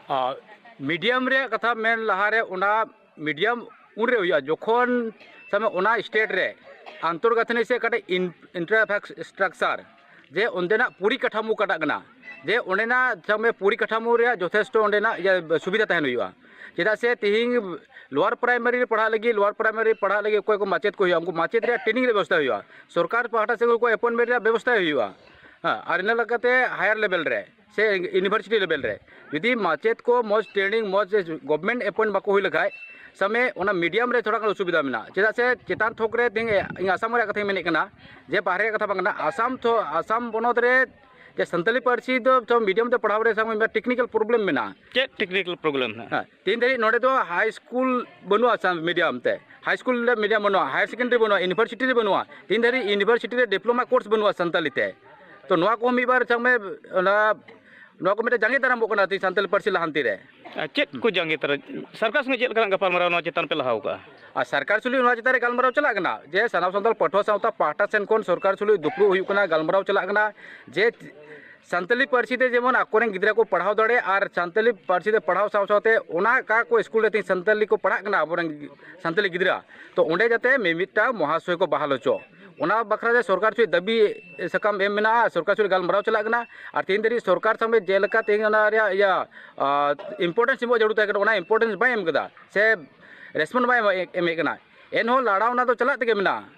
ᱟᱨ ᱢᱤᱰᱤᱭᱟᱢ ᱨᱮᱭᱟᱜ ᱠᱟᱛᱷᱟ ᱢᱮᱱ ᱞᱟᱦᱟᱨᱮ, ᱚᱱᱟ ᱢᱤᱰᱤᱭᱟᱢ ᱩᱱᱨᱮ ᱦᱩᱭᱩᱜᱼᱟ ᱡᱚᱠᱷᱚᱱ, ᱥᱟᱵ ᱢᱮ, ᱚᱱᱟ ᱥᱴᱮᱴ ᱨᱮ ᱟᱱᱛᱚᱨᱜᱟᱛᱷᱚᱱᱤ ᱥᱮ ᱚᱠᱟᱴᱟᱜ ᱤᱱ-, ᱤᱱᱯᱷᱨᱟᱥᱴᱨᱟᱠᱪᱟᱨ, ᱡᱮ ᱚᱸᱰᱮᱱᱟᱜ ᱯᱚᱨᱤᱠᱟᱴᱷᱟᱢᱳ ᱚᱠᱟᱴᱟᱜ ᱠᱟᱱᱟ, ᱡᱮ ᱚᱸᱰᱮᱱᱟᱜ, ᱥᱟᱵ ᱢᱮ, ᱯᱚᱨᱤᱠᱟᱴᱷᱟᱢᱳ ᱨᱮᱭᱟᱜ ᱡᱚᱛᱷᱮᱥᱴᱚ ᱚᱸᱰᱮᱱᱟᱜ ᱤᱭᱟᱹ ᱥᱩᱵᱤᱫᱷᱟ ᱛᱟᱦᱮᱱ ᱦᱩᱭᱩᱜᱼᱟ᱾ ᱪᱮᱫᱟᱜ ᱥᱮ ᱛᱤᱦᱤᱧ ᱞᱳᱣᱟᱨ ᱯᱨᱟᱭᱢᱟᱨᱤ ᱨᱮ ᱯᱟᱲᱦᱟᱜ ᱞᱟᱹᱜᱤᱫ, ᱞᱳᱣᱟᱨ ᱯᱨᱟᱭᱢᱟᱨᱤ ᱨᱮ ᱯᱟᱲᱦᱟᱜ ᱞᱟᱹᱜᱤᱫ ᱚᱠᱚᱭ ᱠᱚ ᱢᱟᱪᱮᱫ ᱠᱚ ᱦᱩᱭᱩᱜᱼᱟ, ᱩᱱᱠᱩ ᱢᱟᱪᱮᱫ ᱨᱮᱭᱟᱜ ᱴᱨᱮᱱᱤᱝ ᱨᱮᱭᱟᱜ ᱵᱮᱵᱚᱥᱛᱷᱟ ᱦᱩᱭᱩᱜᱼᱟ, ᱥᱚᱨᱠᱟᱨ ᱯᱟᱦᱴᱟ ᱥᱮᱫ ᱠᱷᱚᱱ ᱩᱱᱠᱩ ᱮᱯᱚᱭᱮᱱᱴᱢᱮᱱᱴ ᱨᱮᱭᱟᱜ ᱵᱮᱵᱚᱥᱛᱷᱟ ᱦᱩᱭᱩᱜᱼᱟ᱾ ᱦᱮᱸ, ᱟᱨ ᱤᱱᱟᱹ ᱞᱮᱠᱟᱛᱮ ᱦᱟᱭᱟᱨ ᱞᱮᱵᱮᱞ ᱨᱮ ᱥᱮ ᱤᱭᱩᱱᱤᱵᱷᱟᱨᱥᱤᱴᱤ ᱞᱮᱵᱮᱞ ᱨᱮ ᱡᱩᱫᱤ ᱢᱟᱪᱮᱫ ᱠᱚ ᱢᱚᱡᱽ ᱴᱨᱮᱱᱤᱝ, ᱢᱚᱡᱽ ᱜᱚᱵᱷᱢᱮᱱᱴ ᱮᱯᱚᱭᱮᱱᱴ ᱵᱟᱠᱚ ᱦᱩᱭ ᱞᱮᱠᱷᱟᱡ, ᱥᱟᱵ ᱢᱮ, ᱚᱱᱟ ᱢᱤᱰᱤᱭᱟᱢ ᱨᱮ ᱛᱷᱚᱲᱟ ᱜᱟᱱ ᱚᱥᱩᱵᱤᱫᱷᱟ ᱢᱮᱱᱟᱜᱼᱟ᱾ ᱪᱮᱫᱟᱜ ᱥᱮ ᱪᱮᱛᱟᱱ ᱛᱷᱚᱠ ᱨᱮ ᱛᱮᱦᱮᱧ ᱤᱧ ᱟᱥᱟᱢ ᱨᱮᱭᱟᱜ ᱠᱟᱛᱷᱟᱧ ᱢᱮᱱᱮᱫ ᱠᱟᱱᱟ, ᱡᱮ ᱵᱟᱦᱨᱮ ᱨᱮᱭᱟᱜ ᱠᱟᱛᱷᱟ ᱵᱟᱝ ᱠᱟᱱᱟ, ᱟᱥᱟᱢ ᱛᱷᱚ-, ᱟᱥᱟᱢ ᱯᱚᱱᱚᱛ ᱨᱮ ᱡᱮ ᱥᱟᱱᱛᱟᱞᱤ ᱯᱟᱹᱨᱥᱤ ᱫᱚ ᱛᱚ ᱢᱤᱰᱤᱭᱟᱢ ᱛᱮ ᱯᱟᱲᱦᱟᱣ ᱨᱮ, ᱥᱟᱵ ᱢᱮ, ᱴᱮᱠᱱᱤᱠᱮᱞ ᱯᱨᱚᱵᱞᱮᱢ ᱢᱮᱱᱟᱜᱼᱟ᱾ ᱪᱮᱫ ᱴᱮᱠᱱᱤᱠᱮᱞ ᱯᱨᱚᱵᱞᱮᱢ ᱦᱮᱱᱟᱜᱼᱟ? ᱦᱮᱸ, ᱛᱮᱦᱮᱧ ᱫᱷᱟᱹᱨᱤᱡ ᱱᱚᱰᱮ ᱫᱚ ᱦᱟᱭ ᱥᱠᱩᱞ ᱵᱟᱹᱱᱩᱜᱼᱟ ᱥᱟᱱ-, ᱢᱤᱰᱤᱭᱟᱢ ᱛᱮ, ᱦᱟᱭ ᱥᱠᱩᱞ ᱨᱮ ᱢᱤᱰᱤᱭᱟᱢ ᱵᱟᱹᱱᱩᱜᱼᱟ, ᱦᱟᱭᱟᱨ ᱥᱮᱠᱮᱱᱰᱟᱨᱤ ᱵᱟᱹᱱᱩᱜᱼᱟ, ᱤᱭᱩᱱᱤᱵᱷᱟᱨᱥᱤᱴᱤ ᱨᱮ ᱵᱟᱹᱱᱩᱜᱼᱟ, ᱛᱮᱦᱮᱧ ᱫᱷᱟᱹᱨᱤᱡ ᱤᱭᱩᱱᱤᱵᱷᱟᱨᱥᱤᱴᱤ ᱨᱮ ᱰᱤᱯᱞᱳᱢᱟ ᱠᱳᱨᱥ ᱵᱟᱹᱱᱩᱜᱼᱟ ᱥᱟᱱᱛᱟᱞᱤ ᱛᱮ᱾ ᱛᱚ ᱱᱚᱣᱟ ᱠᱚᱦᱚᱸ ᱢᱤᱫ ᱵᱟᱨ, ᱥᱟᱵ ᱢᱮ, ᱚᱱᱟ, ᱱᱚᱣᱟ ᱠᱚ ᱢᱤᱫᱴᱮᱱ ᱡᱟᱸᱜᱮ ᱫᱟᱨᱟᱢᱚᱜ ᱠᱟᱱᱟ ᱛᱮᱦᱮᱧ ᱥᱟᱱᱛᱟᱞᱤ ᱯᱟᱹᱨᱥᱤ ᱞᱟᱦᱟᱱᱛᱤ ᱨᱮ᱾ ᱟᱨ ᱪᱮᱫ ᱠᱚ ᱡᱟᱸᱜᱮ ᱫᱟᱨᱟᱢ? ᱥᱚᱨᱠᱟᱨ ᱥᱚᱸᱜᱮ ᱪᱮᱫ ᱞᱮᱠᱟᱱᱟᱜ ᱜᱟᱯᱟᱞᱢᱟᱨᱟᱣ ᱱᱚᱣᱟ ᱪᱮᱛᱟᱱ ᱯᱮ ᱞᱟᱦᱟᱣ ᱠᱟᱜᱼᱟ? ᱟᱨ ᱥᱚᱨᱠᱟᱨ ᱥᱩᱞᱩᱡ ᱱᱚᱣᱟ ᱪᱮᱛᱟᱱ ᱨᱮ ᱜᱟᱞᱢᱟᱨᱟᱣ ᱪᱟᱞᱟᱜ ᱠᱟᱱᱟ ᱡᱮ ᱥᱟᱱᱟᱢ ᱥᱟᱱᱛᱟᱲ ᱯᱟᱹᱴᱷᱩᱣᱟᱹ ᱥᱟᱶᱛᱟ ᱯᱟᱦᱴᱟ ᱥᱮᱱ ᱠᱷᱚᱱ ᱥᱚᱨᱠᱟᱨ ᱥᱩᱞᱩᱡ ᱫᱩᱯᱲᱩᱵ ᱦᱩᱭᱩᱜ ᱠᱟᱱᱟ, ᱜᱟᱞᱢᱟᱨᱟᱣ ᱪᱟᱞᱟᱜ ᱠᱟᱱᱟ ᱡᱮ ᱥᱟᱱᱛᱟᱞᱤ ᱯᱟᱹᱨᱥᱤ ᱛᱮ ᱡᱮᱢᱚᱱ ᱟᱠᱚᱨᱮᱱ ᱜᱤᱫᱽᱨᱟᱹ ᱠᱚ ᱯᱟᱲᱦᱟᱣ ᱫᱟᱲᱮᱭᱟᱜ ᱟᱨ ᱥᱟᱱᱛᱟᱞᱤ ᱯᱟᱹᱨᱥᱤ ᱛᱮ ᱯᱟᱲᱦᱟᱣ ᱥᱟᱶ ᱥᱟᱶᱛᱮ ᱚᱱᱟ ᱚᱠᱟ ᱠᱚ ᱥᱠᱩᱞ ᱨᱮ ᱛᱮᱦᱮᱧ ᱥᱟᱱᱛᱟᱞᱤ ᱠᱚ ᱯᱟᱲᱦᱟᱜ ᱠᱟᱱᱟ ᱟᱵᱚᱨᱮᱱ ᱥᱟᱱᱛᱟᱞᱤ ᱜᱤᱫᱽᱨᱟᱹ, ᱛᱚ ᱚᱸᱰᱮ ᱡᱟᱛᱮ ᱢᱤᱢᱤᱫᱴᱟᱝ ᱢᱚᱦᱟᱥᱚᱭ ᱠᱚ ᱵᱟᱦᱟᱞ ᱦᱚᱪᱚᱜ᱾ ᱚᱱᱟ ᱵᱟᱠᱷᱨᱟ ᱛᱮ ᱥᱚᱨᱠᱟᱨ ᱥᱩᱡ ᱫᱟᱹᱵᱤ ᱥᱟᱠᱟᱢ ᱮᱢ ᱢᱮᱱᱟᱜᱼᱟ, ᱥᱚᱨᱠᱟᱨ ᱥᱩᱡ ᱜᱟᱞᱢᱟᱨᱟᱣ ᱪᱟᱞᱟᱜ ᱠᱟᱱᱟ᱾ ᱟᱨ ᱛᱮᱦᱮᱧ ᱫᱷᱟᱹᱨᱤᱡ ᱥᱚᱨᱠᱟᱨ ᱥᱟᱢᱮ ᱡᱮᱞᱮᱠᱟ ᱛᱮᱦᱮᱧ ᱚᱱᱟ ᱨᱮᱭᱟᱜ ᱤᱭᱟᱹ ᱤᱢᱯᱚᱨᱴᱮᱱᱥ ᱮᱢᱚᱜ ᱡᱟᱹᱨᱩᱲ ᱛᱟᱦᱮᱸ ᱠᱟᱱᱟ, ᱚᱱᱟ ᱤᱢᱯᱚᱨᱴᱮᱱᱥ ᱵᱟᱭ ᱮᱢ ᱠᱟᱫᱟ ᱥᱮ ᱨᱮᱥᱯᱚᱱᱥ ᱵᱟᱭ ᱮᱢ-, ᱮᱢᱮᱫ ᱠᱟᱱᱟ᱾ ᱮᱱᱦᱚᱸ ᱞᱟᱲᱟᱣ ᱚᱱᱟ ᱫᱚ ᱪᱟᱞᱟᱜ ᱛᱮᱜᱮ ᱢᱮᱱᱟᱜᱼᱟ᱾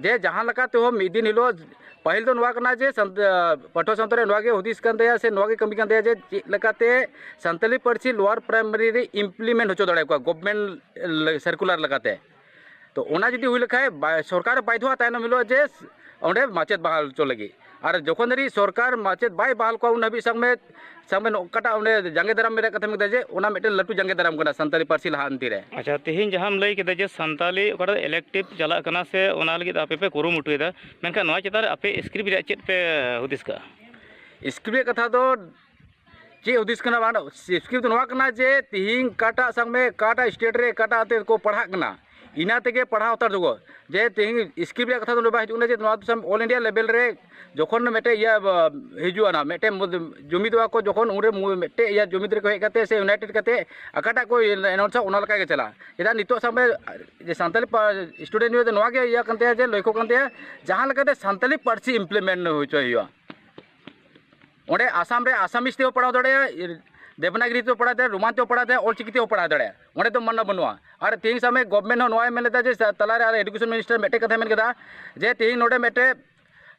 ᱡᱮ ᱡᱟᱦᱟᱸ ᱞᱮᱠᱟ ᱛᱮᱦᱚᱸ ᱢᱤᱫ ᱫᱤᱱ ᱦᱤᱞᱳᱜ, ᱯᱟᱹᱦᱤᱞ ᱫᱚ ᱱᱚᱣᱟ ᱠᱟᱱᱟ ᱡᱮ ᱥᱟᱱᱛ-, ᱯᱟᱹᱴᱷᱩᱣᱟᱹ ᱥᱟᱶᱛᱟ ᱨᱮ ᱱᱚᱣᱟ ᱜᱮ ᱦᱩᱫᱤᱥ ᱠᱟᱱ ᱛᱟᱭᱟ ᱥᱮ ᱱᱚᱣᱟ ᱜᱮ ᱠᱟᱹᱢᱤ ᱠᱟᱱ ᱛᱟᱭᱟ ᱡᱮ ᱪᱮᱫ ᱞᱮᱠᱟᱛᱮ ᱥᱟᱱᱛᱟᱞᱤ ᱯᱟᱹᱨᱥᱤ ᱞᱳᱣᱟᱨ ᱯᱨᱟᱭᱢᱟᱨᱤ ᱨᱮ ᱤᱢᱯᱞᱤᱢᱮᱱᱴ ᱦᱚᱪᱚ ᱫᱟᱲᱮᱭᱟᱠᱚᱣᱟ ᱜᱚᱵᱷᱢᱮᱱᱴ ᱥᱟᱨᱠᱩᱞᱟᱨ ᱞᱮᱠᱟᱛᱮ᱾ ᱛᱚ ᱚᱱᱟ ᱡᱩᱫᱤ ᱦᱩᱭ ᱞᱮᱠᱷᱟᱡ ᱵᱟ-, ᱥᱚᱨᱠᱟᱨ ᱵᱟᱫᱷᱭᱚᱜᱼᱟ ᱛᱟᱭᱱᱚᱢ ᱦᱤᱞᱳᱜ ᱡᱮ ᱚᱸᱰᱮ ᱢᱟᱪᱮᱫ ᱵᱟᱦᱟᱞ ᱦᱚᱪᱚ ᱞᱟᱹᱜᱤᱫ᱾ ᱟᱨ ᱡᱚᱠᱷᱚᱱ ᱫᱷᱟᱹᱨᱤᱡ ᱥᱚᱨᱠᱟᱨ ᱢᱟᱪᱮᱫ ᱵᱟᱭ ᱵᱟᱦᱟᱞ ᱠᱚᱣᱟ ᱩᱱ ᱦᱟᱹᱵᱤᱡ ᱥᱟᱵ ᱢᱮ, ᱥᱟᱵ ᱢᱮ ᱚᱠᱟᱴᱟᱜ ᱚᱸᱰᱮ ᱡᱟᱸᱜᱮ ᱫᱟᱨᱟᱢ ᱨᱮᱭᱟᱜ ᱠᱟᱛᱷᱟ ᱢᱮᱱ ᱠᱮᱫᱟ ᱡᱮ ᱚᱱᱟ ᱢᱤᱫᱴᱮᱱ ᱞᱟᱹᱴᱩ ᱡᱟᱸᱜᱮ ᱫᱟᱨᱟᱢ ᱠᱟᱱᱟ ᱥᱟᱱᱛᱟᱲᱤ ᱯᱟᱹᱨᱥᱤ ᱞᱟᱦᱟᱱᱛᱤ ᱨᱮ᱾ ᱟᱪᱪᱷᱟ, ᱛᱮᱦᱮᱧ ᱡᱟᱦᱟᱸᱢ ᱞᱟᱹᱭ ᱠᱮᱫᱟ ᱡᱮ ᱥᱟᱱᱛᱟᱞᱤ ᱚᱠᱟᱴᱟᱜ ᱤᱞᱮᱠᱴᱤᱵᱷ ᱪᱟᱞᱟᱜ ᱠᱟᱱᱟ ᱥᱮ ᱚᱱᱟ ᱞᱟᱹᱜᱤᱫ ᱟᱯᱮ ᱯᱮ ᱠᱩᱨᱩᱢᱩᱴᱩᱭᱮᱫᱟ, ᱢᱮᱱᱠᱷᱟᱱ ᱱᱚᱣᱟ ᱪᱮᱛᱟᱱ ᱨᱮ ᱟᱯᱮ ᱥᱠᱨᱤᱯᱴ ᱨᱮᱭᱟᱜ ᱪᱮᱫ ᱯᱮ ᱦᱩᱫᱤᱥ ᱠᱟᱜᱼᱟ? ᱥᱠᱨᱤᱯᱴ ᱨᱮᱭᱟᱜ ᱠᱟᱛᱷᱟ ᱫᱚ ᱪᱮᱫ ᱦᱩᱫᱤᱥ ᱠᱟᱱᱟ ᱵᱟᱝ, ᱥᱠᱨᱤᱯᱴ ᱫᱚ ᱱᱚᱣᱟ ᱠᱟᱱᱟ ᱡᱮ ᱛᱤᱦᱤᱧ ᱚᱠᱟᱴᱟᱜ ᱥᱟᱵ ᱢᱮ ᱚᱠᱟᱴᱟᱜ ᱥᱴᱮᱴ ᱨᱮ ᱚᱠᱟᱴᱟᱜ ᱟᱛᱮ ᱠᱚ ᱯᱟᱲᱦᱟᱜ ᱠᱟᱱᱟ, ᱤᱱᱟᱹ ᱛᱮᱜᱮ ᱯᱟᱲᱦᱟᱣ ᱦᱟᱛᱟᱲ ᱫᱚᱠᱚ᱾ ᱡᱮ ᱛᱮᱦᱮᱧ ᱥᱠᱨᱤᱯᱴ ᱨᱮᱭᱟᱜ ᱠᱟᱛᱷᱟ ᱫᱚ ᱱᱚᱰᱮ ᱵᱟᱭ ᱦᱤᱡᱩᱜ ᱠᱟᱱᱟ ᱡᱮ ᱱᱚᱣᱟ ᱫᱚ ᱥᱟᱵ ᱚᱞ ᱤᱱᱰᱤᱭᱟ ᱞᱮᱵᱮᱞ ᱨᱮ ᱡᱚᱠᱷᱚᱱ ᱢᱤᱫᱴᱮᱡ ᱤᱭᱟᱹ ᱵᱟ-, ᱦᱤᱡᱩᱜᱼᱟ ᱱᱟ, ᱢᱤᱫᱴᱮᱡ ᱢᱩᱫ-, ᱡᱩᱢᱤᱫᱚᱜᱼᱟ ᱠᱚ, ᱡᱚᱠᱷᱚᱱ ᱩᱱᱨᱮ ᱢᱩ-, ᱢᱤᱫᱴᱮᱡ ᱤᱭᱟᱹ ᱡᱩᱢᱤᱫ ᱨᱮᱠᱚ ᱦᱮᱡ ᱠᱟᱛᱮ ᱥᱮ ᱤᱭᱩᱱᱟᱭᱴᱮᱰ ᱠᱟᱛᱮ ᱚᱠᱟᱴᱟᱜ ᱠᱚ ᱮᱱᱟᱣᱩᱱᱥᱟ ᱚᱱᱟ ᱞᱮᱠᱟ ᱜᱮ ᱪᱟᱞᱟᱜᱼᱟ᱾ ᱪᱮᱫᱟᱜ ᱱᱤᱛᱚᱜ ᱥᱟᱵ ᱢᱮ ᱡᱮ ᱥᱟᱱᱛᱟᱞᱤ ᱯᱟ-, ᱥᱴᱩᱰᱮᱱᱴ ᱱᱤᱭᱩ ᱫᱚ ᱱᱚᱣᱟ ᱜᱮ ᱤᱭᱟᱹ ᱠᱟᱱ ᱛᱟᱭᱟ ᱡᱮ ᱞᱚᱠᱠᱷᱚ ᱠᱟᱱ ᱛᱟᱭᱟ ᱡᱟᱦᱟᱸ ᱞᱮᱠᱟᱛᱮ ᱥᱟᱱᱛᱟᱞᱤ ᱯᱟᱹᱨᱥᱤ ᱤᱢᱯᱞᱤᱢᱮᱱᱴ ᱦᱚᱪᱚᱭ ᱦᱩᱭᱩᱜᱼᱟ᱾ ᱚᱸᱰᱮ ᱟᱥᱟᱢ ᱨᱮ ᱟᱥᱟᱢᱤᱡ ᱛᱮᱦᱚᱸ ᱯᱟᱲᱦᱟᱣ ᱫᱟᱲᱮᱭᱟᱜᱼᱟ, ᱫᱮᱵᱽᱱᱟᱜᱽᱨᱤ ᱛᱮᱦᱚᱸ ᱯᱟᱲᱦᱟᱣ ᱫᱟᱲᱮᱭᱟᱜᱼᱟ, ᱨᱳᱢᱟᱱ ᱛᱮᱦᱚᱸ ᱯᱟᱲᱦᱟᱣ ᱫᱟᱲᱮᱭᱟᱜᱼᱟ, ᱚᱸᱰᱮ ᱫᱚ ᱢᱟᱱᱟ ᱵᱟᱹᱱᱩᱜᱼᱟ᱾ ᱟᱨ ᱛᱮᱦᱮᱧ ᱥᱟᱵ ᱢᱮ ᱜᱚᱵᱷᱢᱮᱱᱴ ᱦᱚᱸ ᱱᱚᱣᱟᱭ ᱢᱮᱱ ᱞᱮᱫᱟ ᱡᱮ ᱥᱟ-, ᱛᱟᱞᱟᱨᱮ ᱟᱨ ᱮᱰᱩᱠᱮᱥᱚᱱ ᱢᱤᱱᱤᱥᱴᱟᱨ ᱢᱤᱫᱴᱮᱡ ᱠᱟᱛᱷᱟᱭ ᱢᱮᱱ ᱠᱮᱫᱟ ᱡᱮ ᱛᱮᱦᱮᱧ ᱱᱚᱰᱮ ᱢᱤᱫᱴᱮᱡ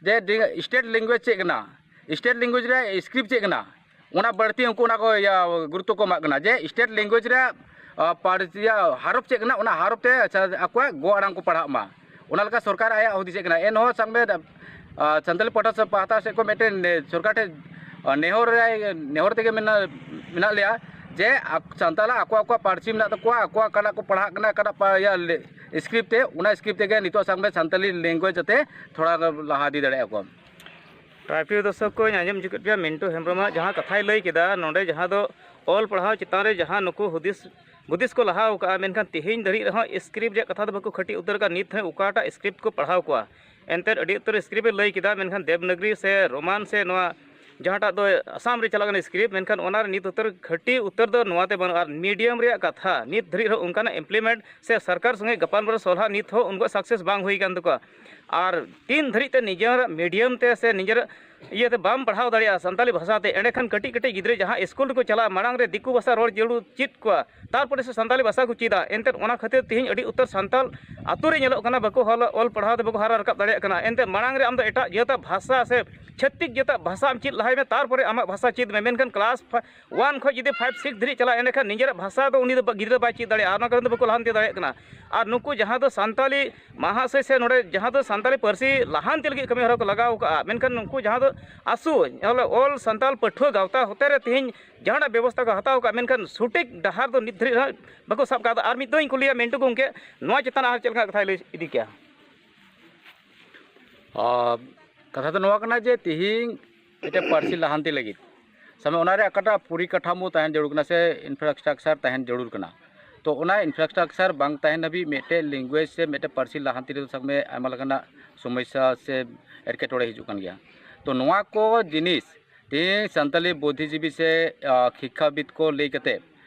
ᱡᱮ ᱰᱤ-, ᱥᱴᱮᱴ ᱞᱮᱝᱜᱩᱭᱮᱡᱽ ᱪᱮᱫ ᱠᱟᱱᱟ, ᱥᱴᱮᱴ ᱞᱮᱝᱜᱩᱭᱮᱡᱽ ᱨᱮ ᱥᱠᱨᱤᱯᱴ ᱪᱮᱫ ᱠᱟᱱᱟ, ᱚᱱᱟ ᱵᱟᱹᱲᱛᱤ ᱩᱱᱠᱩ ᱚᱱᱟ ᱠᱚ ᱤᱭᱟᱹ ᱜᱩᱨᱩᱛᱛᱚ ᱠᱚ ᱮᱢᱟᱜ ᱠᱟᱱᱟ ᱡᱮ ᱥᱴᱮᱴ ᱞᱮᱝᱜᱩᱭᱮᱡᱽ ᱨᱮ, ᱟ, ᱯᱟᱹᱨᱥᱤ ᱤᱭᱟᱹ ᱦᱟᱨᱚᱯ ᱪᱮᱫ ᱠᱟᱱᱟ, ᱚᱱᱟ ᱦᱟᱨᱚᱯ ᱛᱮ ᱟᱪᱪᱷᱟ ᱟᱠᱚᱣᱟᱜ ᱜᱚ ᱟᱲᱟᱝ ᱠᱚ ᱯᱟᱲᱦᱟᱜ ᱢᱟ, ᱚᱱᱟ ᱞᱮᱠᱟ ᱥᱚᱨᱠᱟᱨ ᱟᱭᱟᱜ ᱦᱩᱫᱤᱥᱮᱫ ᱠᱟᱱᱟ᱾ ᱮᱱᱦᱚᱸ ᱥᱟᱵ ᱢᱮ, ᱟ, ᱥᱟᱱᱛᱟᱞᱤ ᱯᱟᱦᱴᱟ ᱥᱮ, ᱯᱟᱦᱴᱟ ᱥᱮᱫ ᱠᱷᱚᱱ ᱢᱤᱫᱴᱮᱱ ᱱᱮ-, ᱥᱚᱨᱠᱟᱨ ᱴᱷᱮᱱ, ᱟ, ᱱᱮᱦᱚᱨ ᱨᱮ, ᱱᱮᱦᱚᱨ ᱛᱮᱜᱮ ᱢᱮᱱᱟᱜ, ᱢᱮᱱᱟᱜ ᱞᱮᱭᱟ ᱡᱮ ᱟᱠ-, ᱥᱟᱱᱛᱟᱞᱟᱜ ᱟᱠᱚ ᱟᱠᱚᱣᱟᱜ ᱯᱟᱹᱨᱥᱤ ᱢᱮᱱᱟᱜ ᱛᱟᱠᱚᱣᱟ, ᱟᱠᱚᱣᱟᱜ ᱚᱠᱟᱴᱟᱜ ᱠᱚ ᱯᱟᱲᱦᱟᱜ ᱠᱟᱱᱟ, ᱚᱠᱟᱴᱟᱜ ᱯᱟ-, ᱤᱭᱟᱹ ᱞᱮ-, ᱥᱠᱨᱤᱯᱴ ᱛᱮ, ᱚᱱᱟ ᱥᱠᱨᱤᱯᱴ ᱛᱮᱜᱮ ᱱᱤᱛᱚᱜ ᱥᱟᱵ ᱢᱮ ᱥᱟᱱᱛᱟᱞᱤ ᱞᱮᱝᱜᱩᱭᱮᱡᱽ ᱡᱟᱛᱮ ᱛᱷᱚᱲᱟ ᱞᱟᱦᱟ ᱤᱫᱤ ᱫᱟᱲᱮᱭᱟᱜᱼᱟ ᱠᱚ᱾ ᱴᱨᱟᱭᱯᱷᱤᱭᱳ ᱫᱚᱨᱥᱚᱠ ᱠᱚᱧ ᱟᱸᱡᱚᱢ ᱦᱚᱪᱚ ᱠᱮᱫ ᱯᱮᱭᱟ ᱢᱤᱱᱴᱩ ᱦᱮᱢᱵᱨᱚᱢᱟᱜ ᱡᱟᱦᱟᱸ ᱠᱟᱛᱷᱟᱭ ᱞᱟᱹᱭ ᱠᱮᱫᱟ, ᱱᱚᱰᱮ ᱡᱟᱦᱟᱸ ᱫᱚ ᱚᱞ ᱯᱟᱲᱦᱟᱣ ᱪᱮᱛᱟᱱ ᱨᱮ ᱡᱟᱦᱟᱸ ᱱᱩᱠᱩ ᱦᱩᱫᱤᱥ, ᱦᱩᱫᱤᱥ ᱠᱚ ᱞᱟᱦᱟ ᱟᱠᱟᱫᱼᱟ, ᱢᱮᱱᱠᱷᱟᱱ ᱛᱮᱦᱮᱧ ᱫᱷᱟᱹᱨᱤᱡ ᱨᱮᱦᱚᱸ ᱥᱠᱨᱤᱯᱴ ᱨᱮᱭᱟᱜ ᱠᱟᱛᱷᱟ ᱫᱚ ᱵᱟᱠᱚ ᱠᱷᱟᱹᱴᱤ ᱩᱛᱟᱹᱨ ᱟᱠᱟᱫ, ᱱᱤᱛ ᱦᱚᱸ ᱚᱠᱟᱴᱟᱜ ᱥᱠᱨᱤᱯᱴ ᱠᱚ ᱯᱟᱲᱦᱟᱣ ᱠᱚᱣᱟ᱾ ᱮᱱᱛᱮᱫ ᱟᱹᱰᱤ ᱩᱛᱟᱹᱨ ᱥᱠᱨᱤᱯᱴ ᱮ ᱞᱟᱹᱭ ᱠᱮᱫᱟ, ᱢᱮᱱᱠᱷᱟᱱ ᱫᱮᱵᱽᱱᱟᱜᱽᱨᱤ ᱥᱮ ᱨᱳᱢᱟᱱ ᱥᱮ ᱱᱚᱣᱟ ᱡᱟᱦᱟᱸᱴᱟᱜ ᱫᱚ ᱟᱥᱟᱢ ᱨᱮ ᱪᱟᱞᱟᱜ ᱠᱟᱱᱟ ᱥᱠᱨᱤᱯᱴ, ᱢᱮᱱᱠᱷᱟᱱ ᱚᱱᱟ ᱨᱮ ᱱᱤᱛ ᱩᱛᱟᱹᱨ ᱠᱷᱟᱹᱴᱤ ᱩᱛᱟᱹᱨ ᱫᱚ ᱱᱚᱣᱟ ᱛᱮ ᱵᱟᱹᱱᱩᱜᱼᱟ᱾ ᱟᱨ ᱢᱤᱰᱤᱭᱟᱢ ᱨᱮᱭᱟᱜ ᱠᱟᱛᱷᱟ ᱱᱤᱛ ᱫᱷᱟᱹᱨᱤᱡ ᱨᱮᱦᱚᱸ ᱚᱱᱠᱟᱱᱟᱜ ᱤᱢᱯᱞᱤᱢᱮᱱᱴ ᱥᱮ ᱥᱚᱨᱠᱟᱨ ᱥᱚᱸᱜᱮ ᱜᱟᱯᱟᱞᱢᱟᱨᱟᱣ ᱥᱚᱞᱦᱟ ᱱᱤᱛ ᱦᱚᱸ ᱩᱱᱠᱩᱣᱟᱜ ᱥᱟᱠᱥᱮᱥ ᱵᱟᱝ ᱦᱩᱭ ᱠᱟᱱ ᱛᱟᱠᱚᱣᱟ᱾ ᱟᱨ ᱛᱤᱱ ᱫᱷᱟᱹᱨᱤᱡ ᱛᱮ ᱱᱤᱡᱮᱨᱟᱜ ᱢᱤᱰᱤᱭᱟᱢ ᱛᱮ ᱥᱮ ᱱᱤᱡᱮᱨᱟᱜ ᱤᱭᱟᱹᱛᱮ ᱵᱟᱢ ᱯᱟᱲᱦᱟᱣ ᱫᱟᱲᱮᱭᱟᱜᱼᱟ ᱥᱟᱱᱛᱟᱞᱤ ᱵᱷᱟᱥᱟ ᱛᱮ, ᱮᱸᱰᱮᱠᱷᱟᱱ ᱠᱟᱹᱴᱤᱡ ᱠᱟᱹᱴᱤᱡ ᱜᱤᱫᱽᱨᱟᱹ ᱡᱟᱦᱟᱸ ᱥᱠᱩᱞ ᱨᱮᱠᱚ ᱪᱟᱞᱟᱜᱼᱟ, ᱢᱟᱲᱟᱝ ᱨᱮ ᱫᱤᱠᱩ ᱵᱷᱟᱥᱟ ᱨᱚᱲ ᱡᱟᱹᱨᱩᱲ ᱪᱮᱫ ᱠᱚᱣᱟ, ᱛᱟᱨᱯᱚᱨᱮ ᱥᱮ ᱥᱟᱱᱛᱟᱞᱤ ᱵᱷᱟᱥᱟ ᱠᱚ ᱪᱮᱫᱟ᱾ ᱮᱱᱛᱮᱫ ᱚᱱᱟ ᱠᱷᱟᱹᱛᱤᱨ ᱛᱮᱦᱮᱧ ᱟᱹᱰᱤ ᱩᱛᱟᱹᱨ ᱥᱟᱱᱛᱟᱞ ᱟᱛᱳ ᱨᱮ ᱧᱮᱞᱚᱜ ᱠᱟᱱᱟ, ᱵᱟᱠᱚ ᱚᱞ, ᱚᱞ ᱯᱟᱲᱦᱟᱣ ᱛᱮ ᱵᱟᱠᱚ ᱦᱟᱨᱟ ᱨᱟᱠᱟᱵ ᱫᱟᱲᱮᱭᱟᱜ ᱠᱟᱱᱟ᱾ ᱮᱱᱛᱮᱫ ᱢᱟᱲᱟᱝ ᱨᱮ ᱟᱢ ᱫᱚ ᱮᱴᱟᱜ ᱡᱟᱹᱛᱟᱜ ᱵᱷᱟᱥᱟ ᱥᱮ ᱪᱷᱟᱹᱛᱤᱠ ᱡᱟᱹᱛᱟᱜ ᱵᱷᱟᱥᱟ ᱟᱢ ᱪᱮᱫ ᱞᱟᱦᱟᱭ ᱢᱮ, ᱛᱟᱨᱯᱚᱨᱮ ᱟᱢᱟᱜ ᱵᱷᱟᱥᱟ ᱪᱮᱫ ᱢᱮ᱾ ᱢᱮᱱᱠᱷᱟᱱ ᱠᱞᱟᱥ ᱯᱷᱟ-, ᱚᱣᱟᱱ ᱠᱷᱚᱱ ᱡᱩᱫᱤ ᱯᱷᱟᱭᱤᱵᱷ, ᱥᱤᱠᱥ ᱫᱷᱟᱹᱨᱤᱡ ᱪᱟᱞᱟᱜᱼᱟ, ᱮᱸᱰᱮᱠᱷᱟᱱ ᱱᱤᱡᱮᱨᱟᱜ ᱵᱷᱟᱥᱟ ᱫᱚ ᱩᱱᱤ ᱫᱚ ᱵᱟ-, ᱜᱤᱫᱽᱨᱟᱹ ᱵᱟᱭ ᱪᱮᱫ ᱫᱟᱲᱮᱭᱟᱜᱼᱟ᱾ ᱚᱱᱟ ᱠᱟᱨᱚᱱ ᱛᱮ ᱵᱟᱠᱚ ᱞᱟᱦᱟᱱᱛᱤ ᱫᱟᱲᱮᱭᱟᱜ ᱠᱟᱱᱟ᱾ ᱟᱨ ᱱᱩᱠᱩ ᱡᱟᱦᱟᱸ ᱫᱚ ᱥᱟᱱᱛᱟᱞᱤ ᱢᱟᱦᱟᱥᱚᱭ ᱥᱮ ᱱᱚᱰᱮ ᱡᱟᱦᱟᱸ ᱫᱚ ᱥᱟᱱᱛᱟᱞᱤ ᱯᱟᱹᱨᱥᱤ ᱞᱟᱦᱟᱱᱛᱤ ᱞᱟᱹᱜᱤᱫ ᱠᱟᱹᱢᱤ ᱦᱚᱨᱟ ᱠᱚ ᱞᱟᱜᱟᱣ ᱠᱟᱜᱼᱟ, ᱢᱮᱱᱠᱷᱟᱱ ᱱᱩᱠᱩ ᱡᱟᱦᱟᱸ ᱫᱚ ᱟᱥᱩ, ᱚᱞ ᱥᱟᱱᱛᱟᱞ ᱯᱟᱹᱴᱷᱩᱣᱟᱹ ᱜᱟᱶᱛᱟ ᱦᱚᱛᱮ ᱨᱮ ᱛᱮᱦᱮᱧ ᱡᱟᱦᱟᱸᱴᱟᱜ ᱵᱮᱵᱚᱥᱛᱷᱟ ᱠᱚ ᱦᱟᱛᱟᱣ ᱠᱟᱜᱼᱟ, ᱢᱮᱱᱠᱷᱟᱱ ᱥᱚᱴᱷᱤᱠ ᱰᱟᱦᱟᱨ ᱫᱚ ᱱᱤᱛ ᱫᱷᱟᱹᱨᱤᱡ ᱦᱚᱸ ᱵᱟᱠᱚ ᱥᱟᱵ ᱠᱟᱫᱟ᱾ ᱟᱨ ᱢᱤᱫ ᱫᱷᱟᱣ ᱤᱧ ᱠᱩᱞᱤᱭᱟ ᱢᱮᱱᱴᱩ ᱜᱚᱢᱠᱮ, ᱱᱚᱣᱟ ᱪᱮᱛᱟᱱ ᱟᱨ ᱪᱮᱫ ᱞᱮᱠᱟ ᱠᱟᱛᱷᱟᱭ ᱞᱟᱹᱭ ᱤᱫᱤ ᱠᱮᱭᱟ? ᱟᱨ ᱠᱟᱛᱷᱟ ᱫᱚ ᱱᱚᱣᱟ ᱠᱟᱱᱟ ᱡᱮ ᱛᱤᱦᱤᱧ ᱢᱤᱫᱴᱮᱱ ᱯᱟᱹᱨᱥᱤ ᱞᱟᱦᱟᱱᱛᱤ ᱞᱟᱹᱜᱤᱫ ᱥᱟᱵ ᱢᱮ ᱚᱱᱟ ᱨᱮᱭᱟᱜ ᱚᱠᱟᱴᱟᱜ ᱯᱚᱨᱤᱠᱟᱴᱷᱟᱢᱳ ᱛᱟᱦᱮᱱ ᱡᱟᱹᱨᱩᱲ ᱠᱟᱱᱟ ᱥᱮ ᱤᱱᱯᱷᱨᱟᱥᱴᱨᱟᱠᱪᱟᱨ ᱛᱟᱦᱮᱱ ᱡᱟᱹᱨᱩᱲ ᱠᱟᱱᱟ, ᱛᱚ ᱚᱱᱟ ᱤᱱᱯᱷᱨᱟᱥᱴᱨᱟᱠᱪᱟᱨ ᱵᱟᱝ ᱛᱟᱦᱮᱱ ᱦᱟᱹᱵᱤᱡ ᱢᱤᱫᱴᱮᱱ ᱞᱮᱝᱜᱩᱭᱮᱡᱽ ᱥᱮ ᱢᱤᱫᱴᱮᱱ ᱯᱟᱹᱨᱥᱤ ᱞᱟᱦᱟᱱᱛᱤ ᱨᱮᱫᱚ ᱥᱟᱵ ᱢᱮ ᱟᱭᱢᱟ ᱞᱮᱠᱟᱱᱟᱜ ᱥᱚᱢᱚᱥᱥᱟ ᱥᱮ ᱮᱴᱠᱮᱴᱚᱬᱮ ᱦᱤᱡᱩᱜ ᱠᱟᱱ ᱜᱮᱭᱟ᱾ ᱛᱚ ᱱᱚᱣᱟ ᱠᱚ ᱡᱤᱱᱤᱥ ᱛᱮᱦᱮᱧ ᱥᱟᱱᱛᱟᱞᱤ ᱵᱩᱫᱽᱫᱷᱤᱡᱤᱵᱤ ᱥᱮ, ᱟ, ᱥᱤᱠᱠᱷᱟᱵᱤᱫ ᱠᱚ ᱞᱟᱹᱭ ᱠᱟᱛᱮ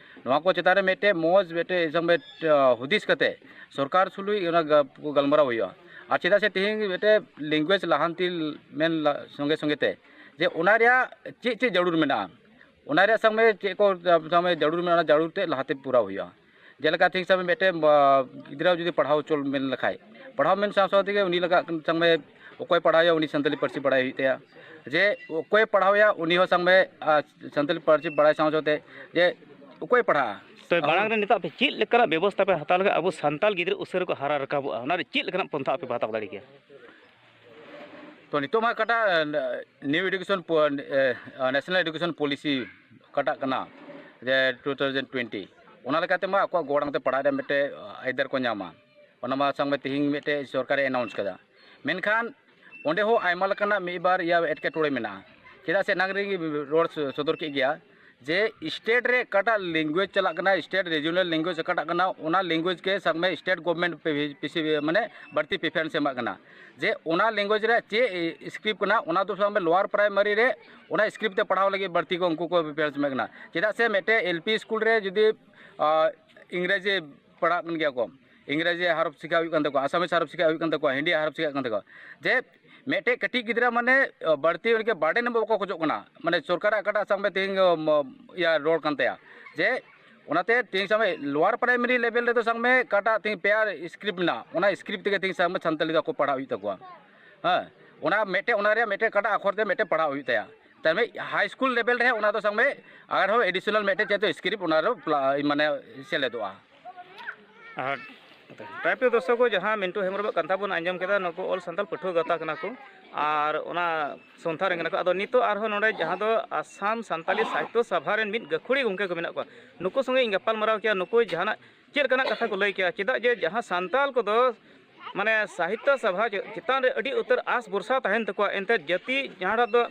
ᱱᱚᱣᱟ ᱠᱚ ᱪᱮᱛᱟᱱ ᱨᱮ ᱢᱤᱫᱴᱮᱡ ᱢᱚᱡᱽ ᱢᱤᱫᱴᱮᱡ ᱥᱚᱸᱜᱮ, ᱟ, ᱦᱩᱫᱤᱥ ᱠᱟᱛᱮ ᱥᱚᱨᱠᱟᱨ ᱥᱩᱞᱩᱡ ᱚᱱᱟ ᱜᱟ-, ᱜᱟᱞᱢᱟᱨᱟᱣ ᱦᱩᱭᱩᱜᱼᱟ᱾ ᱟᱨ ᱪᱮᱫᱟᱜ ᱥᱮ ᱛᱮᱦᱮᱧ ᱢᱤᱫᱴᱮᱡ ᱞᱮᱝᱜᱩᱭᱮᱡᱽ ᱞᱟᱦᱟᱱᱛᱤ ᱢᱮᱱ ᱞᱟ-, ᱥᱚᱸᱜᱮ ᱥᱚᱸᱜᱮ ᱛᱮ ᱡᱮ ᱚᱱᱟ ᱨᱮᱭᱟᱜ ᱪᱮᱫ ᱪᱮᱫ ᱡᱟᱹᱨᱩᱲ ᱢᱮᱱᱟᱜᱼᱟ, ᱚᱱᱟ ᱨᱮᱭᱟᱜ ᱥᱟᱵ ᱢᱮ ᱪᱮᱫ ᱠᱚ ᱥᱟᱵ ᱢᱮ ᱡᱟᱹᱨᱩᱲ ᱢᱮᱱᱟᱜᱼᱟ, ᱚᱱᱟ ᱡᱟᱹᱨᱩᱲ ᱛᱮ ᱞᱟᱦᱟᱛᱮ ᱯᱩᱨᱟᱣ ᱦᱩᱭᱩᱜᱼᱟ᱾ ᱡᱮᱞᱮᱠᱟ ᱛᱮᱦᱮᱧ ᱥᱟᱵ ᱢᱮ ᱢᱤᱫᱴᱮᱱ, ᱟ, ᱜᱤᱫᱽᱨᱟᱹ ᱡᱩᱫᱤ ᱯᱟᱲᱦᱟᱣ ᱦᱚᱪᱚ ᱢᱮᱱ ᱞᱮᱠᱷᱟᱡ, ᱯᱟᱲᱦᱟᱣ ᱢᱮᱱ ᱥᱟᱶ ᱥᱟᱶ ᱛᱮᱜᱮ ᱩᱱᱤ ᱞᱟᱜᱟᱜ ᱥᱟᱵ ᱢᱮ ᱚᱠᱚᱭ ᱯᱟᱲᱦᱟᱣᱮᱭᱟ ᱩᱱᱤ ᱥᱟᱱᱛᱟᱞᱤ ᱯᱟᱹᱨᱥᱤ ᱵᱟᱲᱟᱭ ᱦᱩᱭᱩᱜ ᱛᱟᱭᱟ, ᱡᱮ ᱚᱠᱚᱭ ᱯᱟᱲᱦᱟᱣᱮᱭᱟ ᱩᱱᱤ ᱦᱚᱸ ᱥᱟᱵ ᱢᱮ, ᱟ, ᱥᱟᱱᱛᱟᱞᱤ ᱯᱟᱹᱨᱥᱤ ᱵᱟᱲᱟᱭ ᱥᱟᱶ ᱥᱟᱶᱛᱮ ᱡᱮ ᱚᱠᱚᱭ ᱯᱟᱲᱦᱟᱜᱼᱟ᱾ ᱛᱚ ᱢᱟᱲᱟᱝ ᱨᱮ ᱱᱤᱛᱚᱜ ᱟᱯᱮ ᱪᱮᱫ ᱞᱮᱠᱟᱱᱟᱜ ᱵᱮᱵᱚᱥᱛᱷᱟ ᱯᱮ ᱦᱟᱛᱟᱣ ᱞᱮᱠᱷᱟᱱ ᱟᱵᱚ ᱥᱟᱱᱛᱟᱞ ᱜᱤᱫᱽᱨᱟᱹ ᱩᱥᱟᱹᱨᱟ ᱠᱚ ᱦᱟᱨᱟ ᱨᱟᱠᱟᱵᱚᱜᱼᱟ, ᱚᱱᱟ ᱨᱮ ᱪᱮᱫ ᱞᱮᱠᱟᱱᱟᱜ ᱯᱚᱱᱛᱷᱟ ᱟᱯᱮ ᱯᱮ ᱦᱟᱛᱟᱣ ᱫᱟᱲᱮ ᱠᱮᱭᱟ? ᱛᱚ ᱱᱤᱛᱚᱜ ᱢᱟ ᱚᱠᱟᱴᱟᱜ, ᱮ, ᱱᱤᱭᱩ ᱮᱰᱩᱠᱮᱥᱚᱱ ᱯᱚ-, ᱮ, ᱱᱮᱥᱱᱟᱞ ᱮᱰᱩᱠᱮᱥᱚᱱ ᱯᱚᱞᱤᱥᱤ ᱚᱠᱟᱴᱟᱜ ᱠᱟᱱᱟ ᱡᱮ ᱴᱩ ᱛᱷᱟᱣᱡᱮᱱᱰ ᱴᱩᱭᱮᱱᱴᱤ, ᱚᱱᱟ ᱞᱮᱠᱟᱛᱮ ᱢᱟ ᱟᱠᱚᱣᱟᱜ ᱜᱚ ᱟᱲᱟᱝ ᱛᱮ ᱯᱟᱲᱦᱟᱜ ᱨᱮᱭᱟᱜ ᱢᱤᱫᱴᱮᱡ ᱟᱹᱭᱫᱟᱹᱨ ᱠᱚ ᱧᱟᱢᱟ᱾ ᱚᱱᱟ ᱢᱟ ᱥᱟᱵ ᱢᱮ ᱛᱮᱦᱮᱧ ᱢᱤᱫᱴᱮᱡ ᱥᱚᱨᱠᱟᱨᱮ ᱮᱱᱟᱣᱩᱱᱥ ᱠᱟᱫᱟ, ᱢᱮᱱᱠᱷᱟᱱ ᱚᱸᱰᱮ ᱦᱚᱸ ᱟᱭᱢᱟ ᱞᱮᱠᱟᱱᱟᱜ ᱢᱤᱫ ᱵᱟᱨ ᱤᱭᱟᱹ ᱮᱴᱠᱮᱴᱚᱬᱮ ᱢᱮᱱᱟᱜᱼᱟ᱾ ᱪᱮᱫᱟᱜ ᱥᱮ ᱮᱱᱟᱝ ᱨᱮᱜᱮ ᱨᱚᱲ ᱥᱚ-, ᱥᱚᱫᱚᱨ ᱠᱮᱫ ᱜᱮᱭᱟ ᱡᱮ ᱥᱴᱮᱴ ᱨᱮ ᱚᱠᱟᱴᱟᱜ ᱞᱮᱝᱜᱩᱭᱮᱡᱽ ᱪᱟᱞᱟᱜ ᱠᱟᱱᱟ, ᱥᱴᱮᱴ ᱨᱤᱡᱤᱭᱚᱱᱟᱞ ᱞᱮᱝᱜᱩᱭᱮᱡᱽ ᱚᱠᱟᱴᱟᱜ ᱠᱟᱱᱟ, ᱚᱱᱟ ᱞᱮᱝᱜᱩᱭᱮᱡᱽ ᱜᱮ ᱥᱟᱵ ᱢᱮ ᱥᱴᱮᱴ ᱜᱚᱵᱷᱢᱮᱱᱴ ᱯᱤᱥᱤ ᱢᱟᱱᱮ ᱵᱟᱹᱲᱛᱤ ᱯᱨᱤᱯᱷᱟᱨᱮᱱᱥ ᱮᱢᱟᱜ ᱠᱟᱱᱟ᱾ ᱡᱮ ᱚᱱᱟ ᱞᱮᱝᱜᱩᱭᱮᱡᱽ ᱨᱮ ᱪᱮᱫ ᱥᱠᱨᱤᱯᱴ ᱠᱟᱱᱟ, ᱚᱱᱟ ᱫᱚ ᱥᱟᱵ ᱢᱮ ᱞᱳᱣᱟᱨ ᱯᱨᱟᱭᱢᱟᱨᱤ ᱨᱮ ᱚᱱᱟ ᱥᱠᱨᱤᱯᱴ ᱛᱮ ᱯᱟᱲᱦᱟᱣ ᱞᱟᱹᱜᱤᱫ ᱵᱟᱹᱲᱛᱤ ᱠᱚ ᱩᱱᱠᱩ ᱠᱚ ᱯᱨᱤᱯᱷᱟᱨᱮᱱᱥ ᱮᱢᱟᱜ ᱠᱟᱱᱟ᱾ ᱪᱮᱫᱟᱜ ᱥᱮ ᱢᱤᱫᱴᱮᱡ ᱮᱞ ᱯᱤ ᱥᱠᱩᱞ ᱨᱮ ᱡᱩᱫᱤ ᱤᱝᱨᱮᱡᱤ ᱯᱟᱲᱦᱟᱜ ᱠᱟᱱ ᱜᱮᱭᱟ ᱠᱚ, ᱤᱝᱨᱮᱡᱤ ᱦᱟᱨᱚᱯ ᱥᱤᱠᱷᱟ ᱦᱩᱭᱩᱜ ᱠᱟᱱ ᱛᱟᱠᱚᱣᱟ, ᱟᱥᱟᱢᱤᱥ ᱦᱟᱨᱚᱯ ᱥᱤᱠᱷᱟ ᱦᱩᱭᱩᱜ ᱠᱟᱱ ᱛᱟᱠᱚᱣᱟ, ᱦᱤᱱᱫᱤ ᱦᱟᱨᱚᱯ ᱥᱤᱠᱷᱟ ᱦᱩᱭᱩᱜ ᱠᱟᱱ ᱛᱟᱠᱚᱣᱟ, ᱡᱮ ᱢᱤᱫᱴᱮᱡ ᱠᱟᱹᱴᱤᱡ ᱜᱤᱫᱽᱨᱟᱹ ᱢᱟᱱᱮ ᱵᱟᱹᱲᱛᱤ ᱩᱱᱤ ᱵᱟᱨᱰᱮᱱ ᱮᱢ ᱵᱟᱠᱚ ᱠᱷᱚᱡᱚᱜ ᱠᱟᱱᱟ᱾ ᱢᱟᱱᱮ ᱥᱚᱨᱠᱟᱨᱟᱜ ᱚᱠᱟᱴᱟᱜ ᱥᱟᱵ ᱢᱮ ᱛᱮᱦᱮᱧ ᱤᱭᱟᱹ ᱨᱚᱲ ᱠᱟᱱ ᱛᱟᱭᱟ, ᱡᱮ ᱚᱱᱟᱛᱮ ᱛᱮᱦᱮᱧ ᱥᱟᱵ ᱢᱮ ᱞᱳᱣᱟᱨ ᱯᱨᱟᱭᱢᱟᱨᱤ ᱞᱮᱵᱮᱞ ᱨᱮᱫᱚ ᱥᱟᱵ ᱢᱮ ᱚᱠᱟᱴᱟᱜ ᱛᱮᱦᱮᱧ ᱯᱮᱭᱟ ᱥᱠᱨᱤᱯᱴ ᱢᱮᱱᱟᱜᱼᱟ, ᱚᱱᱟ ᱥᱠᱨᱤᱯᱴ ᱛᱮᱜᱮ ᱛᱮᱦᱮᱧ ᱥᱟᱵ ᱢᱮ ᱥᱟᱱᱛᱟᱞᱤ ᱫᱚ ᱟᱠᱚ ᱯᱟᱲᱦᱟᱣ ᱦᱩᱭᱩᱜ ᱛᱟᱠᱚᱣᱟ᱾ ᱦᱮᱸ, ᱚᱱᱟ ᱢᱤᱫᱴᱮᱡ, ᱚᱱᱟ ᱨᱮᱭᱟᱜ ᱢᱤᱫᱴᱮᱡ ᱚᱠᱟᱴᱟᱜ ᱟᱠᱷᱚᱨ ᱛᱮ ᱢᱤᱫᱴᱮᱡ ᱯᱟᱲᱦᱟᱣ ᱦᱩᱭᱩᱜ ᱛᱟᱭᱟ᱾ ᱛᱟᱨ ᱢᱟᱱᱮ ᱦᱟᱭ ᱥᱠᱩᱞ ᱞᱮᱵᱮᱞ ᱨᱮ ᱚᱱᱟ ᱫᱚ ᱥᱟᱵ ᱢᱮ ᱟᱨᱦᱚᱸ ᱮᱰᱤᱥᱚᱱᱟᱞ ᱢᱤᱫᱴᱮᱡ ᱪᱮᱫ ᱥᱠᱨᱤᱯᱴ ᱚᱱᱟ ᱨᱮ ᱯᱞᱟ- ᱢᱟᱱᱮ ᱥᱮᱞᱮᱫᱚᱜᱼᱟ᱾ ᱟᱨ ᱴᱟᱭᱤᱯ ᱫᱚᱨᱥᱚᱠ ᱠᱚ, ᱡᱟᱦᱟᱸ ᱢᱤᱱᱴᱩ ᱦᱮᱢᱵᱨᱚᱢᱟᱜ ᱠᱟᱛᱷᱟ ᱵᱚᱱ ᱟᱸᱡᱚᱢ ᱠᱮᱫᱟ, ᱱᱩᱠᱩ ᱚᱞ ᱥᱟᱱᱛᱟᱲ ᱯᱟᱹᱴᱷᱩᱣᱟᱹ ᱜᱟᱶᱛᱟ ᱠᱟᱱᱟ ᱠᱚ ᱟᱨ ᱚᱱᱟ ᱥᱚᱱᱛᱷᱟ ᱨᱮᱱ ᱠᱟᱱᱟ ᱠᱚ᱾ ᱟᱫᱚ ᱱᱤᱛᱚᱜ ᱟᱨᱦᱚᱸ ᱱᱚᱰᱮ ᱡᱟᱦᱟᱸ ᱫᱚ ᱟᱥᱟᱢ ᱥᱟᱱᱛᱟᱞᱤ ᱥᱟᱦᱤᱛᱛᱚ ᱥᱚᱵᱷᱟ ᱨᱮᱱ ᱢᱤᱫ ᱜᱟᱹᱠᱷᱩᱲᱤ ᱜᱚᱢᱠᱮ ᱠᱚ ᱢᱮᱱᱟᱜ ᱠᱚᱣᱟ, ᱱᱩᱠᱩ ᱥᱚᱸᱜᱮ ᱤᱧ ᱜᱟᱯᱟᱞ ᱢᱟᱨᱟᱣ ᱠᱮᱭᱟ, ᱱᱩᱠᱩ ᱡᱟᱦᱟᱱᱟᱜ ᱪᱮᱫ ᱞᱮᱠᱟᱱᱟᱜ ᱠᱟᱛᱷᱟ ᱠᱚ ᱞᱟᱹᱭ ᱠᱮᱭᱟ᱾ ᱪᱮᱫᱟᱜ ᱡᱮ ᱡᱟᱦᱟᱸ ᱥᱟᱱᱛᱟᱞ ᱠᱚᱫᱚ ᱢᱟᱱᱮ ᱥᱟᱦᱤᱛᱛᱚ ᱥᱚᱵᱷᱟ ᱪᱮᱛᱟᱱ ᱨᱮ ᱟᱹᱰᱤ ᱩᱛᱟᱹᱨ ᱟᱥ ᱵᱷᱚᱨᱥᱟ ᱛᱟᱦᱮᱱ ᱛᱟᱠᱚᱣᱟ, ᱮᱱᱛᱮᱫ ᱡᱟᱹᱛᱤ ᱡᱟᱦᱟᱸᱴᱟᱜ ᱫᱚ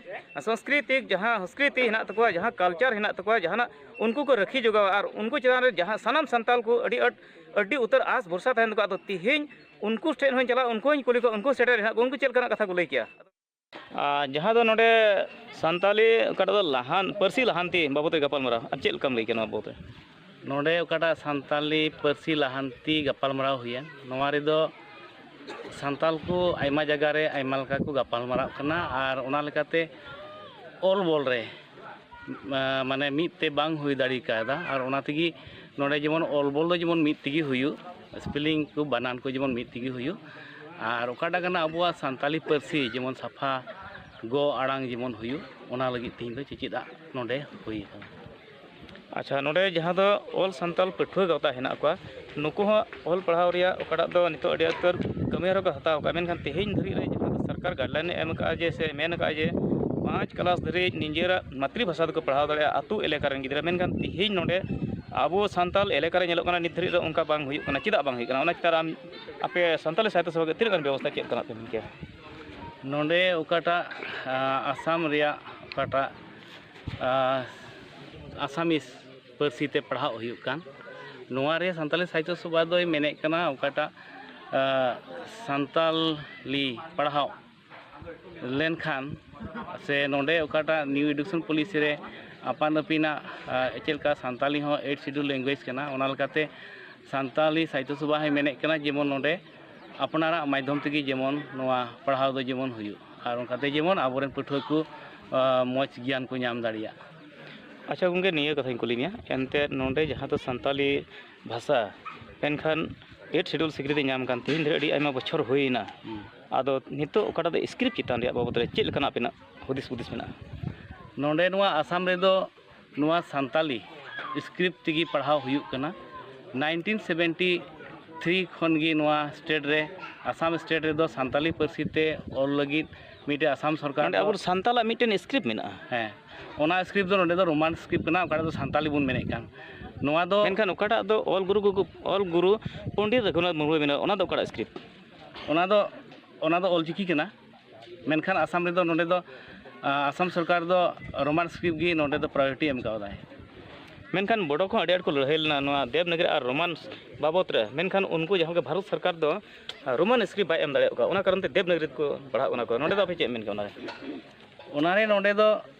ᱥᱚᱝᱥᱠᱨᱤᱛᱤᱠ ᱡᱟᱦᱟᱸ ᱥᱚᱝᱥᱠᱨᱤᱛᱤ ᱦᱮᱱᱟᱜ ᱛᱟᱠᱚᱣᱟ, ᱡᱟᱦᱟᱸ ᱠᱟᱞᱪᱟᱨ ᱦᱮᱱᱟᱜ ᱛᱟᱠᱚᱣᱟ, ᱡᱟᱦᱟᱱᱟᱜ ᱩᱱᱠᱩ ᱠᱚ ᱨᱟᱹᱠᱷᱤ ᱡᱚᱜᱟᱣᱟ ᱟᱨ ᱩᱱᱠᱩ ᱪᱮᱛᱟᱱ ᱨᱮ ᱡᱟᱦᱟᱸ ᱥᱟᱱᱟᱢ ᱥᱟᱱᱛᱟᱞ ᱠᱚ ᱟᱹᱰᱤ ᱟᱸᱴ ᱟᱹᱰᱤ ᱩᱛᱟᱹᱨ ᱟᱥ ᱵᱷᱚᱨᱥᱟ ᱛᱟᱦᱮᱱ ᱛᱟᱠᱚᱣᱟ᱾ ᱟᱫᱚ ᱛᱤᱦᱤᱧ ᱩᱱᱠᱩ ᱴᱷᱮᱱ ᱦᱚᱸᱧ ᱪᱟᱞᱟᱜᱼᱟ, ᱩᱱᱠᱩ ᱦᱚᱸᱧ ᱠᱩᱞᱤ ᱠᱚᱣᱟ, ᱩᱱᱠᱩ ᱥᱮᱴᱮᱨ ᱦᱮᱱᱟᱜ ᱠᱚᱣᱟ, ᱩᱱᱠᱩ ᱪᱮᱫ ᱞᱮᱠᱟᱱᱟᱜ ᱠᱟᱛᱷᱟ ᱠᱚ ᱞᱟᱹᱭ ᱠᱮᱭᱟ? ᱟᱨ ᱡᱟᱦᱟᱸ ᱫᱚ ᱱᱚᱰᱮ ᱥᱟᱱᱛᱟᱞᱤ ᱚᱠᱟᱴᱟᱜ ᱫᱚ ᱞᱟᱦᱟᱱ ᱯᱟᱹᱨᱥᱤ ᱞᱟᱦᱟᱱᱛᱤ ᱵᱟᱵᱚᱫ ᱛᱮ ᱜᱟᱯᱟᱞᱢᱟᱨᱟᱣ, ᱟᱨ ᱪᱮᱫ ᱞᱮᱠᱟᱢ ᱞᱟᱹᱭ ᱠᱮᱭᱟ ᱱᱚᱣᱟ ᱵᱟᱵᱚᱫ ᱨᱮ? ᱱᱚᱰᱮ ᱚᱠᱟᱴᱟᱜ ᱥᱟᱱᱛᱟᱞᱤ ᱯᱟᱹᱨᱥᱤ ᱞᱟᱦᱟᱱᱛᱤ ᱜᱟᱯᱟᱞᱢᱟᱨᱟᱣ ᱦᱩᱭᱮᱱ, ᱱᱚᱣᱟ ᱨᱮᱫᱚ ᱥᱟᱱᱛᱟᱞ ᱠᱚ ᱟᱭᱢᱟ ᱡᱟᱭᱜᱟ ᱨᱮ ᱟᱭᱢᱟ ᱞᱮᱠᱟ ᱠᱚ ᱜᱟᱯᱟᱞ ᱢᱟᱨᱟᱜ ᱠᱟᱱᱟ᱾ ᱟᱨ ᱚᱱᱟ ᱞᱮᱠᱟᱛᱮ ᱚᱞ ᱵᱚᱞ ᱨᱮ ᱢᱟᱱᱮ ᱢᱤᱫ ᱛᱮ ᱵᱟᱝ ᱦᱩᱭ ᱫᱟᱲᱮ ᱠᱟᱣᱫᱟ᱾ ᱟᱨ ᱚᱱᱟ ᱛᱮᱜᱮ ᱱᱚᱰᱮ ᱡᱮᱢᱚᱱ ᱚᱞ ᱵᱚᱞ ᱫᱚ ᱡᱮᱢᱚᱱ ᱢᱤᱫ ᱛᱮᱜᱮ ᱦᱩᱭᱩᱜ, ᱥᱯᱮᱞᱤᱝ ᱠᱚ ᱵᱟᱱᱟᱱ ᱠᱚ ᱡᱮᱢᱚᱱ ᱢᱤᱫ ᱛᱮᱜᱮ ᱦᱩᱭᱩᱜ, ᱟᱨ ᱚᱠᱟᱴᱟᱜ ᱠᱟᱱᱟ ᱟᱵᱚᱣᱟᱜ ᱥᱟᱱᱛᱟᱞᱤ ᱯᱟᱹᱨᱥᱤ ᱡᱮᱢᱚᱱ ᱥᱟᱯᱷᱟ ᱜᱚ ᱟᱲᱟᱝ ᱡᱮᱢᱚᱱ ᱦᱩᱭᱩᱜ, ᱚᱱᱟ ᱞᱟᱹᱜᱤᱫ ᱛᱮᱦᱮᱧ ᱫᱚ ᱪᱮᱪᱮᱫᱟᱜ ᱱᱚᱰᱮ ᱦᱩᱭ ᱟᱠᱟᱱᱟ᱾ ᱟᱪᱪᱷᱟ, ᱱᱚᱰᱮ ᱡᱟᱦᱟᱸ ᱫᱚ ᱚᱞ ᱥᱟᱱᱛᱟᱲ ᱯᱟᱹᱴᱷᱩᱣᱟᱹ ᱜᱟᱶᱛᱟ ᱦᱮᱱᱟᱜ ᱠᱚᱣᱟ, ᱱᱩᱠᱩ ᱦᱚᱸ ᱚᱞ ᱯᱟᱲᱦᱟᱣ ᱨᱮᱭᱟᱜ ᱚᱠᱟᱴᱟᱜ ᱫᱚ ᱱᱤᱛᱚᱜ ᱟᱹᱰᱤ ᱩᱛᱟᱹᱨ ᱠᱟᱹᱢᱤ ᱦᱚᱨᱟ ᱠᱚ ᱦᱟᱛᱟᱣ ᱟᱠᱟᱫᱼᱟ, ᱢᱮᱱᱠᱷᱟᱱ ᱛᱮᱦᱮᱧ ᱫᱷᱟᱹᱨᱤᱡ ᱨᱮ ᱡᱟᱦᱟᱸ ᱫᱚ ᱥᱚᱨᱠᱟᱨ ᱜᱟᱭᱤᱰᱞᱟᱭᱤᱱ ᱮ ᱮᱢ ᱟᱠᱟᱫᱼᱟ ᱡᱮ ᱥᱮ ᱢᱮᱱ ᱟᱠᱟᱫᱼᱟ ᱡᱮ ᱯᱟᱸᱪ ᱠᱞᱟᱥ ᱫᱷᱟᱹᱨᱤᱡ ᱱᱤᱡᱮᱨᱟᱜ ᱢᱟᱛᱨᱤ ᱵᱷᱟᱥᱟ ᱛᱮᱠᱚ ᱯᱟᱲᱦᱟᱣ ᱫᱟᱲᱮᱭᱟᱜᱼᱟ ᱟᱹᱛᱩ ᱮᱞᱟᱠᱟ ᱨᱮᱱ ᱜᱤᱫᱽᱨᱟᱹ, ᱢᱮᱱᱠᱷᱟᱱ ᱛᱮᱦᱮᱧ ᱱᱚᱰᱮ ᱟᱵᱚ ᱥᱟᱱᱛᱟᱲ ᱮᱞᱟᱠᱟ ᱨᱮ ᱧᱮᱞᱚᱜ ᱠᱟᱱᱟ ᱱᱤᱛ ᱫᱷᱟᱹᱨᱤᱡ ᱨᱮ ᱚᱱᱠᱟ ᱵᱟᱝ ᱦᱩᱭᱩᱜ ᱠᱟᱱᱟ᱾ ᱪᱮᱫᱟᱜ ᱵᱟᱝ ᱦᱩᱭᱩᱜ ᱠᱟᱱᱟ? ᱚᱱᱟ ᱪᱮᱛᱟᱱ ᱨᱮ ᱟᱢ ᱟᱯᱮ ᱥᱟᱱᱛᱟᱲᱤ ᱥᱟᱦᱤᱛᱛᱚ ᱥᱚᱵᱷᱟ ᱜᱮ ᱛᱤᱱᱟᱹᱜ ᱜᱟᱱ ᱵᱮᱵᱚᱥᱛᱷᱟ ᱪᱮᱫ ᱞᱮᱠᱟᱱᱟᱜ ᱯᱮ ᱢᱮᱱ ᱠᱮᱭᱟ? ᱱᱚᱰᱮ ᱚᱠᱟᱴᱟᱜ ᱟᱥᱟᱢ ᱨᱮᱭᱟᱜ ᱚᱠᱟᱴᱟᱜ ᱟᱥᱟᱢᱤᱥ ᱯᱟᱹᱨᱥᱤ ᱛᱮ ᱯᱟᱲᱦᱟᱣ ᱦᱩᱭᱩᱜ ᱠᱟᱱ᱾ ᱱᱚᱣᱟ ᱨᱮ ᱥᱟᱱᱛᱟᱞᱤ ᱥᱟᱦᱤᱛᱛᱚ ᱥᱚᱵᱷᱟ ᱫᱚᱭ ᱢᱮᱱᱮᱫ ᱠᱟᱱᱟ ᱚᱠᱟᱴᱟᱜ, ᱟ, ᱥᱟᱱᱛᱟᱞᱤ ᱯᱟᱲᱦᱟᱣ ᱞᱮᱱᱠᱷᱟᱱ ᱥᱮ ᱱᱚᱰᱮ ᱚᱠᱟᱴᱟᱜ ᱱᱤᱭᱩ ᱮᱰᱩᱠᱮᱥᱚᱱ ᱯᱚᱞᱤᱥᱤ ᱨᱮ ᱟᱯᱟᱱ ᱟᱹᱯᱤᱱᱟᱜ, ᱟ, ᱪᱮᱫ ᱞᱮᱠᱟ ᱥᱟᱱᱛᱟᱞᱤ ᱦᱚᱸ ᱮᱭᱤᱴ ᱥᱤᱰᱩᱞ ᱞᱮᱝᱜᱩᱭᱮᱡᱽ ᱠᱟᱱᱟ, ᱚᱱᱟ ᱞᱮᱠᱟᱛᱮ ᱥᱟᱱᱛᱟᱞᱤ ᱥᱟᱦᱤᱛᱛᱚ ᱥᱚᱵᱷᱟ ᱦᱚᱸᱭ ᱢᱮᱱᱮᱫ ᱠᱟᱱᱟ ᱡᱮᱢᱚᱱ ᱱᱚᱰᱮ ᱟᱯᱱᱟᱨᱟᱜ ᱢᱟᱫᱽᱫᱷᱚᱢ ᱛᱮᱜᱮ ᱡᱮᱢᱚᱱ ᱱᱚᱣᱟ ᱯᱟᱲᱦᱟᱣ ᱫᱚ ᱡᱮᱢᱚᱱ ᱦᱩᱭᱩᱜ ᱟᱨ ᱚᱱᱠᱟᱛᱮ ᱡᱮᱢᱚᱱ ᱟᱵᱚᱨᱮᱱ ᱯᱟᱹᱴᱷᱩᱣᱟᱹ ᱠᱚ, ᱟ, ᱢᱚᱡᱽ ᱜᱮᱭᱟᱱ ᱠᱚ ᱧᱟᱢ ᱫᱟᱲᱮᱭᱟᱜ᱾ ᱟᱪᱪᱷᱟ ᱜᱚᱢᱠᱮ, ᱱᱤᱭᱟᱹ ᱠᱟᱛᱷᱟᱧ ᱠᱩᱞᱤ ᱢᱮᱭᱟ, ᱮᱱᱛᱮᱫ ᱱᱚᱰᱮ ᱡᱟᱦᱟᱸ ᱫᱚ ᱥᱟᱱᱛᱟᱞᱤ ᱵᱷᱟᱥᱟ, ᱢᱮᱱᱠᱷᱟᱱ ᱮᱭᱤᱴ ᱥᱤᱰᱩᱞ ᱥᱤᱠᱨᱤᱛᱤ ᱧᱟᱢ ᱠᱟᱱ ᱛᱮᱦᱮᱧ ᱫᱷᱟᱹᱨᱤᱡ ᱟᱹᱰᱤ ᱟᱭᱢᱟ ᱵᱚᱪᱷᱚᱨ ᱦᱩᱭᱮᱱᱟ᱾ ᱦᱩᱸ᱾ ᱟᱫᱚ ᱱᱤᱛᱚᱜ ᱚᱠᱟᱴᱟᱜ ᱫᱚ ᱥᱠᱨᱤᱯᱴ ᱪᱮᱛᱟᱱ ᱨᱮᱭᱟᱜ ᱵᱟᱵᱚᱫ ᱨᱮ ᱪᱮᱫ ᱞᱮᱠᱟᱱᱟᱜ ᱟᱯᱮᱱᱟᱜ ᱦᱩᱫᱤᱥ ᱦᱩᱫᱤᱥ ᱢᱮᱱᱟᱜᱼᱟ? ᱱᱚᱰᱮ ᱱᱚᱣᱟ ᱟᱥᱟᱢ ᱨᱮᱫᱚ ᱱᱚᱣᱟ ᱥᱟᱱᱛᱟᱞᱤ ᱥᱠᱨᱤᱯᱴ ᱛᱮᱜᱮ ᱯᱟᱲᱦᱟᱣ ᱦᱩᱭᱩᱜ ᱠᱟᱱᱟ᱾ ᱱᱟᱭᱤᱱᱴᱤᱱ ᱥᱮᱵᱷᱮᱱᱴᱤ ᱛᱷᱨᱤ ᱠᱷᱚᱱ ᱜᱮ ᱱᱚᱣᱟ ᱥᱴᱮᱴ ᱨᱮ, ᱟᱥᱟᱢ ᱥᱴᱮᱴ ᱨᱮᱫᱚ ᱥᱟᱱᱛᱟᱞᱤ ᱯᱟᱹᱨᱥᱤ ᱛᱮ ᱚᱞ ᱞᱟᱹᱜᱤᱫ ᱢᱤᱫᱴᱮᱡ ᱟᱥᱟᱢ ᱥᱚᱨᱠᱟᱨ ᱱᱚᱰᱮ ᱫᱚ ᱟᱵᱚ ᱥᱟᱱᱛᱟᱞᱟᱜ ᱢᱤᱫᱴᱮᱱ ᱥᱠᱨᱤᱯᱴ ᱢᱮᱱᱟᱜᱼᱟ᱾ ᱦᱮᱸ, ᱚᱱᱟ ᱥᱠᱨᱤᱯᱴ ᱫᱚ ᱱᱚᱰᱮ ᱫᱚ ᱨᱳᱢᱟᱱ ᱥᱠᱨᱤᱯᱴ ᱠᱟᱱᱟ, ᱚᱠᱟᱴᱟᱜ ᱫᱚ ᱥᱟᱱᱛᱟᱞᱤ ᱵᱚᱱ ᱢᱮᱱᱮᱫ ᱠᱟᱱ᱾ ᱱᱚᱣᱟ ᱫᱚ ᱢᱮᱱᱠᱷᱟᱱ ᱚᱠᱟᱴᱟᱜ ᱫᱚ ᱚᱞ ᱜᱩᱨᱩ ᱜᱚᱜᱚ, ᱚᱞ ᱜᱩᱨᱩ ᱯᱚᱱᱰᱤᱛ ᱨᱚᱜᱷᱩᱱᱟᱛᱷ ᱢᱩᱨᱢᱩᱭ ᱵᱮᱱᱟᱣ, ᱚᱱᱟ ᱫᱚ ᱚᱠᱟᱴᱟᱜ ᱥᱠᱨᱤᱯᱴ? ᱚᱱᱟ ᱫᱚ, ᱚᱱᱟ ᱫᱚ ᱚᱞᱪᱤᱠᱤ ᱠᱟᱱᱟ᱾ ᱢᱮᱱᱠᱷᱟᱱ ᱟᱥᱟᱢ ᱨᱮᱫᱚ, ᱱᱚᱰᱮ ᱫᱚ, ᱟ, ᱟᱥᱟᱢ ᱥᱚᱨᱠᱟᱨ ᱫᱚ ᱨᱳᱢᱟᱱ ᱥᱠᱨᱤᱯᱴ ᱜᱮ ᱱᱚᱰᱮ ᱫᱚ ᱯᱨᱟᱭᱳᱨᱤᱴᱤ ᱮᱢ ᱠᱟᱣᱫᱟᱭ᱾ ᱢᱮᱱᱠᱷᱟᱱ ᱵᱳᱰᱳ ᱠᱚᱦᱚᱸ ᱟᱹᱰᱤ ᱟᱸᱴ ᱠᱚ ᱞᱟᱹᱲᱦᱟᱹᱭ ᱞᱮᱱᱟ ᱱᱚᱣᱟ ᱫᱮᱵᱽᱱᱟᱜᱚᱨᱤ ᱟᱨ ᱨᱳᱢᱟᱱ ᱵᱟᱵᱚᱛ ᱨᱮ, ᱢᱮᱱᱠᱷᱟᱱ ᱩᱱᱠᱩ ᱡᱟᱦᱟᱸ ᱜᱮ ᱵᱷᱟᱨᱚᱛ ᱥᱚᱨᱠᱟᱨ ᱫᱚ, ᱟ, ᱨᱳᱢᱟᱱ ᱥᱠᱨᱤᱯᱴ ᱵᱟᱭ ᱮᱢ ᱫᱟᱲᱮᱭᱟᱜ ᱠᱚᱣᱟ, ᱚᱱᱟ ᱠᱟᱨᱚᱱ ᱛᱮ ᱫᱮᱵᱽᱱᱟᱜᱚᱨᱤ ᱛᱮᱠᱚ ᱯᱟᱲᱦᱟᱜ ᱠᱟᱱᱟ ᱠᱚ᱾ ᱱᱚᱰᱮ ᱫᱚ ᱟᱯᱮ ᱪᱮᱫ ᱮᱢ ᱢᱮᱱ ᱠᱮᱫᱟ ᱚᱱᱟ ᱨᱮ? ᱚᱱᱟᱨᱮ ᱱᱚᱰᱮ ᱫᱚ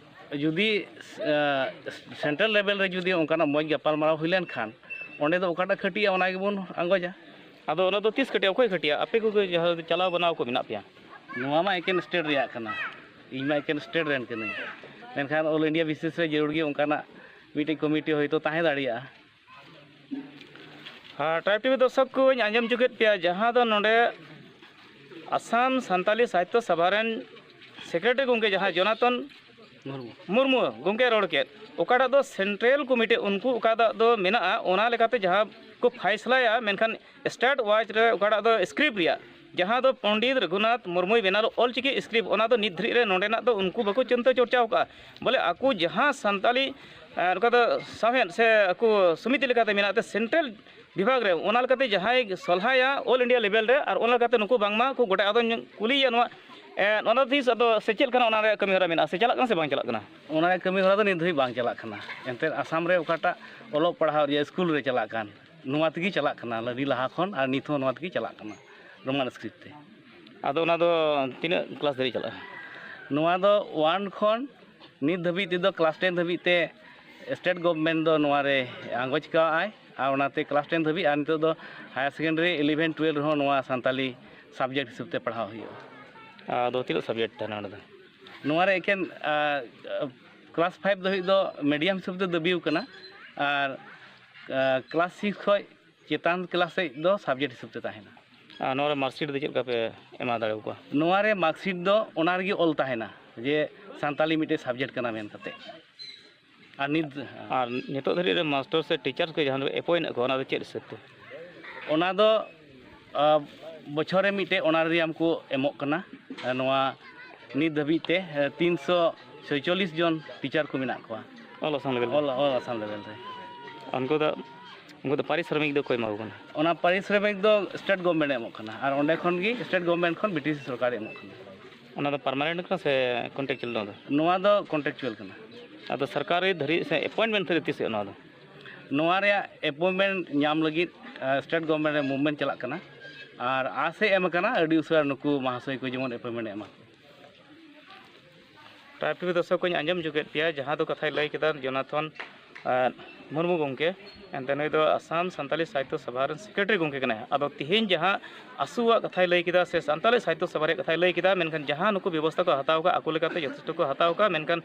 ᱡᱩᱫᱤ, ᱟ, ᱥᱮᱱᱴᱨᱟᱞ ᱞᱮᱵᱮᱞ ᱨᱮ ᱡᱩᱫᱤ ᱚᱱᱠᱟᱱᱟᱜ ᱢᱚᱡᱽ ᱜᱟᱯᱟᱞᱢᱟᱨᱟᱣ ᱦᱩᱭ ᱞᱮᱱᱠᱷᱟᱱ, ᱚᱸᱰᱮ ᱫᱚ ᱚᱠᱟᱴᱟᱜ ᱠᱷᱟᱹᱴᱤᱜᱼᱟ ᱚᱱᱟ ᱜᱮᱵᱚᱱ ᱟᱸᱜᱚᱪᱟ᱾ ᱟᱫᱚ ᱚᱱᱟ ᱫᱚ ᱛᱤᱥ ᱠᱷᱟᱹᱴᱤᱜᱼᱟ, ᱚᱠᱚᱭ ᱠᱷᱟᱹᱴᱤᱜᱼᱟ? ᱟᱯᱮ ᱠᱚᱜᱮ ᱡᱟᱦᱟᱸ ᱪᱟᱞᱟᱣ ᱵᱟᱱᱟᱣ ᱠᱚ ᱢᱮᱱᱟᱜ ᱯᱮᱭᱟ᱾ ᱱᱚᱣᱟ ᱢᱟ ᱮᱠᱮᱱ ᱥᱴᱮᱴ ᱨᱮᱭᱟᱜ ᱠᱟᱱᱟ, ᱤᱧ ᱢᱟ ᱮᱠᱮᱱ ᱥᱴᱮᱴ ᱨᱮᱱ ᱠᱟᱹᱱᱟᱹᱧ, ᱢᱮᱱᱠᱷᱟᱱ ᱚᱞ ᱤᱱᱰᱤᱭᱟ ᱵᱤᱥᱮᱥ ᱨᱮ ᱡᱟᱹᱨᱩᱲ ᱜᱮ ᱚᱱᱠᱟᱱᱟᱜ ᱢᱤᱫᱴᱮᱡ ᱠᱚᱢᱤᱴᱤ ᱦᱚᱭᱛᱳ ᱛᱟᱦᱮᱸ ᱫᱟᱲᱮᱭᱟᱜᱼᱟ᱾ ᱟᱨ ᱴᱨᱟᱭᱤᱵᱽ ᱴᱤᱵᱷᱤ ᱫᱚᱨᱥᱚᱠ ᱠᱚᱧ ᱟᱸᱡᱚᱢ ᱦᱚᱪᱚ ᱠᱮᱫ ᱯᱮᱭᱟ, ᱡᱟᱦᱟᱸ ᱫᱚ ᱱᱚᱰᱮ ᱟᱥᱟᱢ ᱥᱟᱱᱛᱟᱞᱤ ᱥᱟᱦᱤᱛᱛᱚ ᱥᱚᱵᱷᱟ ᱨᱮᱱ ᱥᱮᱠᱨᱮᱴᱟᱨᱤ ᱜᱚᱢᱠᱮ ᱡᱟᱦᱟᱸ ᱡᱚᱱᱟᱛᱚᱱ ᱢᱩᱨᱢᱩ᱾ ᱢᱩᱨᱢᱩ ᱜᱚᱢᱠᱮ ᱨᱚᱲ ᱠᱮᱫ, ᱚᱠᱟᱴᱟᱜ ᱫᱚ ᱥᱮᱱᱴᱨᱟᱞ ᱠᱚᱢᱤᱴᱤ ᱩᱱᱠᱩ ᱚᱠᱟᱴᱟᱜ ᱫᱚ ᱢᱮᱱᱟᱜᱼᱟ, ᱚᱱᱟ ᱞᱮᱠᱟᱛᱮ ᱡᱟᱦᱟᱸ ᱠᱚ ᱯᱷᱟᱭᱥᱞᱟᱭᱟ, ᱢᱮᱱᱠᱷᱟᱱ ᱥᱴᱮᱴ ᱣᱟᱭᱤᱡᱽ ᱨᱮ ᱚᱠᱟᱴᱟᱜ ᱫᱚ ᱥᱠᱨᱤᱯᱴ ᱨᱮᱭᱟᱜ, ᱡᱟᱦᱟᱸ ᱫᱚ ᱯᱚᱱᱰᱤᱛ ᱨᱚᱜᱷᱩᱱᱟᱛᱷ ᱢᱩᱨᱢᱩᱭ ᱵᱮᱱᱟᱣ ᱚᱞᱪᱤᱠᱤ ᱥᱠᱨᱤᱯᱴ, ᱚᱱᱟ ᱫᱚ ᱱᱤᱛ ᱫᱷᱟᱹᱨᱤᱡ ᱨᱮ ᱱᱚᱰᱮᱱᱟᱜ ᱫᱚ ᱩᱱᱠᱩ ᱵᱟᱠᱚ ᱪᱤᱱᱛᱟᱹ ᱪᱚᱨᱪᱟᱣ ᱠᱟᱜᱼᱟ᱾ ᱵᱚᱞᱮ ᱟᱠᱚ ᱡᱟᱦᱟᱸ ᱥᱟᱱᱛᱟᱞᱤ, ᱟᱨ ᱚᱠᱟ ᱫᱚ ᱥᱟᱶᱦᱮᱫ ᱥᱮ ᱟᱠᱚ ᱥᱚᱢᱤᱛᱤ ᱞᱮᱠᱟᱛᱮ ᱢᱮᱱᱟᱜ ᱛᱮ ᱥᱮᱱᱴᱨᱟᱞ ᱵᱤᱵᱷᱟᱜᱽ ᱨᱮ, ᱚᱱᱟ ᱞᱮᱠᱟᱛᱮ ᱡᱟᱦᱟᱸᱭ ᱥᱚᱞᱦᱟᱭᱟ ᱚᱞ ᱤᱱᱰᱤᱭᱟ ᱞᱮᱵᱮᱞ ᱨᱮ, ᱟᱨ ᱚᱱᱟ ᱞᱮᱠᱟᱛᱮ ᱱᱩᱠᱩ ᱵᱟᱝᱢᱟ ᱠᱚ ᱜᱚᱴᱟ, ᱟᱫᱚᱧ ᱠᱩᱞᱤᱭᱮᱭᱟ ᱱᱚᱣᱟ ᱮᱸ, ᱚᱱᱟ ᱫᱚ ᱛᱤᱥ ᱟᱫᱚ ᱥᱮ ᱪᱮᱫ ᱞᱮᱠᱟᱱᱟᱜ ᱚᱱᱟ ᱨᱮᱭᱟᱜ ᱠᱟᱹᱢᱤ ᱦᱚᱨᱟ ᱢᱮᱱᱟᱜᱼᱟ ᱥᱮ ᱪᱟᱞᱟᱜ ᱠᱟᱱᱟ ᱥᱮ ᱵᱟᱝ ᱪᱟᱞᱟᱜ ᱠᱟᱱᱟ? ᱚᱱᱟ ᱨᱮᱭᱟᱜ ᱠᱟᱹᱢᱤ ᱦᱚᱨᱟ ᱫᱚ ᱱᱤᱛ ᱫᱷᱟᱹᱵᱤᱡ ᱵᱟᱝ ᱪᱟᱞᱟᱜ ᱠᱟᱱᱟ᱾ ᱮᱱᱛᱮᱫ ᱟᱥᱟᱢ ᱨᱮ ᱚᱠᱟᱴᱟᱜ ᱚᱞᱚᱜ ᱯᱟᱲᱦᱟᱣ ᱨᱮᱭᱟᱜ ᱥᱠᱩᱞ ᱨᱮ ᱪᱟᱞᱟᱜ ᱠᱟᱱ, ᱱᱚᱣᱟ ᱛᱮᱜᱮ ᱪᱟᱞᱟᱜ ᱠᱟᱱᱟ ᱟᱹᱰᱤ ᱞᱟᱦᱟ ᱠᱷᱚᱱ, ᱟᱨ ᱱᱤᱛ ᱦᱚᱸ ᱱᱚᱣᱟ ᱛᱮᱜᱮ ᱪᱟᱞᱟᱜ ᱠᱟᱱᱟ ᱨᱳᱢᱟᱱ ᱥᱠᱨᱤᱯᱴ ᱛᱮ᱾ ᱟᱫᱚ ᱚᱱᱟ ᱫᱚ ᱛᱤᱱᱟᱹᱜ ᱠᱞᱟᱥ ᱫᱷᱟᱹᱵᱤᱡ ᱪᱟᱞᱟᱜᱼᱟ? ᱱᱚᱣᱟ ᱫᱚ ᱚᱣᱟᱱ ᱠᱷᱚᱱ ᱱᱤᱛ ᱫᱷᱟᱹᱵᱤᱡ ᱛᱮᱫᱚ ᱠᱞᱟᱥ ᱴᱮᱱ ᱫᱷᱟᱹᱵᱤᱡ ᱛᱮ ᱥᱴᱮᱴ ᱜᱚᱵᱷᱢᱮᱱᱴ ᱫᱚ ᱱᱚᱣᱟ ᱨᱮ ᱟᱸᱜᱚᱪ ᱠᱟᱜᱼᱟᱭ, ᱟᱨ ᱚᱱᱟᱛᱮ ᱠᱞᱟᱥ ᱴᱮᱱ ᱫᱷᱟᱹᱵᱤᱡ, ᱟᱨ ᱱᱤᱛᱚᱜ ᱫᱚ ᱦᱟᱭᱟᱨ ᱥᱮᱠᱮᱱᱰᱟᱨᱤ ᱤᱞᱮᱵᱷᱮᱱ ᱴᱩᱭᱮᱞᱵᱷ ᱨᱮᱦᱚᱸ ᱱᱚᱣᱟ ᱥᱟᱱᱛᱟᱞᱤ ᱥᱟᱵᱡᱮᱠᱴ ᱦᱤᱥᱟᱹᱵ ᱛᱮ ᱯᱟᱲᱦᱟᱣ ᱦᱩᱭᱩᱜᱼᱟ᱾ ᱟᱫᱚ ᱛᱤᱱᱟᱹᱜ ᱥᱟᱵᱡᱮᱠᱴ ᱛᱟᱦᱮᱱᱟ ᱚᱸᱰᱮ ᱫᱚ? ᱱᱚᱣᱟ ᱨᱮ ᱮᱠᱮᱱ, ᱟ, ᱠᱞᱟᱥ ᱯᱷᱟᱭᱤᱵᱷ ᱫᱷᱟᱹᱵᱤᱡ ᱫᱚ ᱢᱤᱰᱤᱭᱟᱢ ᱦᱤᱥᱟᱹᱵ ᱛᱮ ᱫᱟᱹᱵᱤ ᱟᱠᱟᱱᱟ, ᱟᱨ, ᱟ, ᱠᱞᱟᱥ ᱥᱤᱠᱥ ᱠᱷᱚᱱ ᱪᱮᱛᱟᱱ ᱠᱞᱟᱥ ᱥᱮᱫ ᱫᱚ ᱥᱟᱵᱡᱮᱠᱴ ᱦᱤᱥᱟᱹᱵ ᱛᱮ ᱛᱟᱦᱮᱱᱟ᱾ ᱟᱨ ᱱᱚᱣᱟ ᱨᱮ ᱢᱟᱨᱠᱥᱤᱴ ᱫᱚ ᱪᱮᱫ ᱞᱮᱠᱟ ᱯᱮ ᱮᱢᱟ ᱫᱟᱲᱮ ᱟᱠᱚᱣᱟ? ᱱᱚᱣᱟ ᱨᱮ ᱢᱟᱨᱠᱥᱤᱴ ᱫᱚ ᱚᱱᱟ ᱨᱮᱜᱮ ᱚᱞ ᱛᱟᱦᱮᱱᱟ ᱡᱮ ᱥᱟᱱᱛᱟᱞᱤ ᱢᱤᱫᱴᱮᱡ ᱥᱟᱵᱡᱮᱠᱴ ᱠᱟᱱᱟ ᱢᱮᱱ ᱠᱟᱛᱮ᱾ ᱟᱨ ᱱᱤᱛ ᱟᱨ ᱱᱤᱛᱚᱜ ᱫᱷᱟᱹᱨᱤᱡ ᱨᱮ ᱢᱟᱥᱴᱟᱨ ᱥᱮ ᱴᱤᱪᱟᱨᱥ ᱠᱚ ᱡᱟᱦᱟᱸ ᱫᱚ ᱮᱯᱚᱭᱮᱱᱴ ᱟᱠᱚ, ᱚᱱᱟ ᱫᱚ ᱪᱮᱫ ᱦᱤᱥᱟᱹᱵ ᱛᱮ? ᱚᱱᱟ ᱫᱚ, ᱟ, ᱵᱚᱪᱷᱚᱨ ᱨᱮ ᱢᱤᱫᱴᱮᱡ ᱚᱱᱟᱨᱤᱭᱟᱢ ᱠᱚ ᱮᱢᱚᱜ ᱠᱟᱱᱟ᱾ ᱟ, ᱱᱚᱣᱟ ᱱᱤᱛ ᱫᱷᱟᱹᱵᱤᱡ ᱛᱮ, ᱟ, ᱛᱤᱱᱥᱚ ᱪᱷᱚᱭᱪᱚᱞᱞᱤᱥ ᱡᱚᱱ ᱴᱤᱪᱟᱨ ᱠᱚ ᱢᱮᱱᱟᱜ ᱠᱚᱣᱟ᱾ ᱚᱞ ᱟᱥᱟᱢ ᱞᱮᱵᱮᱞ ᱨᱮ? ᱚᱞ, ᱚᱞ ᱟᱥᱟᱢ ᱞᱮᱵᱮᱞ ᱨᱮ᱾ ᱩᱱᱠᱩ ᱫᱚ, ᱩᱱᱠᱩ ᱫᱚ ᱯᱟᱨᱤᱥᱨᱚᱢᱤᱠ ᱫᱚ ᱚᱠᱚᱭ ᱮᱢᱟ ᱠᱚ ᱠᱟᱱᱟ? ᱚᱱᱟ ᱯᱟᱨᱤᱥᱨᱚᱢᱤᱠ ᱫᱚ ᱥᱴᱮᱴ ᱜᱚᱵᱷᱢᱮᱱᱴ ᱮ ᱮᱢᱚᱜ ᱠᱟᱱᱟ, ᱟᱨ ᱚᱸᱰᱮ ᱠᱷᱚᱱ ᱜᱮ ᱥᱴᱮᱴ ᱜᱚᱵᱷᱢᱮᱱᱴ ᱠᱷᱚᱱ ᱵᱨᱤᱴᱤᱥ ᱥᱚᱨᱠᱟᱨᱮ ᱮᱢᱚᱜ ᱠᱟᱱᱟ᱾ ᱚᱱᱟ ᱫᱚ ᱯᱟᱨᱢᱟᱱᱮᱱᱴ ᱠᱟᱱᱟ ᱥᱮ ᱠᱚᱱᱴᱨᱟᱠᱪᱩᱣᱟᱞ ᱱᱚᱣᱟ ᱫᱚ? ᱱᱚᱣᱟ ᱫᱚ ᱠᱚᱱᱴᱨᱟᱠᱪᱩᱣᱟᱞ ᱠᱟᱱᱟ᱾ ᱟᱫᱚ ᱥᱚᱨᱠᱟᱨᱤ ᱫᱷᱟᱹᱨᱤᱡ ᱥᱮ ᱮᱯᱚᱭᱮᱱᱴᱢᱮᱱᱴ ᱫᱷᱟᱹᱨᱤᱡ ᱛᱤᱥ ᱦᱩᱭᱩᱜᱼᱟ ᱱᱚᱣᱟ ᱫᱚ? ᱱᱚᱣᱟ ᱨᱮᱭᱟᱜ ᱮᱯᱚᱭᱮᱱᱴᱢᱮᱱᱴ ᱧᱟᱢ ᱞᱟᱹᱜᱤᱫ, ᱟ, ᱥᱴᱮᱴ ᱜᱚᱵᱷᱢᱮᱱᱴ ᱨᱮ ᱢᱩᱵᱷᱢᱮᱱᱴ ᱪᱟᱞᱟᱜ ᱠᱟᱱᱟ, ᱟᱨ ᱟᱥ ᱮ ᱮᱢ ᱟᱠᱟᱱᱟ ᱟᱹᱰᱤ ᱩᱥᱟᱹᱨᱟ ᱱᱩᱠᱩ ᱢᱟᱦᱟᱥᱚᱭ ᱠᱚ ᱡᱮᱢᱚᱱ ᱮᱯᱚᱭᱮᱱᱴᱢᱮᱱᱴ ᱮ ᱮᱢᱟ ᱠᱚ᱾ ᱴᱨᱟᱭᱤᱵᱽ ᱴᱤᱵᱷᱤ ᱫᱚᱨᱥᱚᱠ ᱠᱚᱧ ᱟᱸᱡᱚᱢ ᱦᱚᱪᱚ ᱠᱮᱫ ᱯᱮᱭᱟ, ᱡᱟᱦᱟᱸ ᱫᱚ ᱠᱟᱛᱷᱟᱭ ᱞᱟᱹᱭ ᱠᱮᱫᱟ ᱡᱚᱱᱟᱛᱷᱚᱱ, ᱟᱨ, ᱢᱩᱨᱢᱩ ᱜᱚᱢᱠᱮ᱾ ᱮᱱᱛᱮ ᱱᱩᱭ ᱫᱚ ᱟᱥᱟᱢ ᱥᱟᱱᱛᱟᱞᱤ ᱥᱟᱦᱤᱛᱛᱚ ᱥᱚᱵᱷᱟ ᱨᱮᱱ ᱥᱮᱠᱨᱮᱴᱟᱨᱤ ᱜᱚᱢᱠᱮ ᱠᱟᱱᱟᱭ᱾ ᱟᱫᱚ ᱛᱮᱦᱮᱧ ᱡᱟᱦᱟᱸ ᱟᱥᱩᱣᱟᱜ ᱠᱟᱛᱷᱟᱭ ᱞᱟᱹᱭ ᱠᱮᱫᱟ ᱥᱮ ᱥᱟᱱᱛᱟᱞᱤ ᱥᱟᱦᱤᱛᱛᱚ ᱥᱚᱵᱷᱟ ᱨᱮᱭᱟᱜ ᱠᱟᱛᱷᱟᱭ ᱞᱟᱹᱭ ᱠᱮᱫᱟ, ᱢᱮᱱᱠᱷᱟᱱ ᱡᱟᱦᱟᱸ ᱱᱩᱠᱩ ᱵᱮᱵᱚᱥᱛᱷᱟ ᱠᱚ ᱦᱟᱛᱟᱣ ᱠᱟᱜᱼᱟ, ᱟᱠᱚ ᱞᱮᱠᱟᱛᱮ ᱡᱚᱛᱷᱮᱥᱴᱚ ᱠᱚ ᱦᱟᱛᱟᱣ ᱠᱟᱜᱼᱟ, ᱢᱮᱱᱠᱷᱟᱱ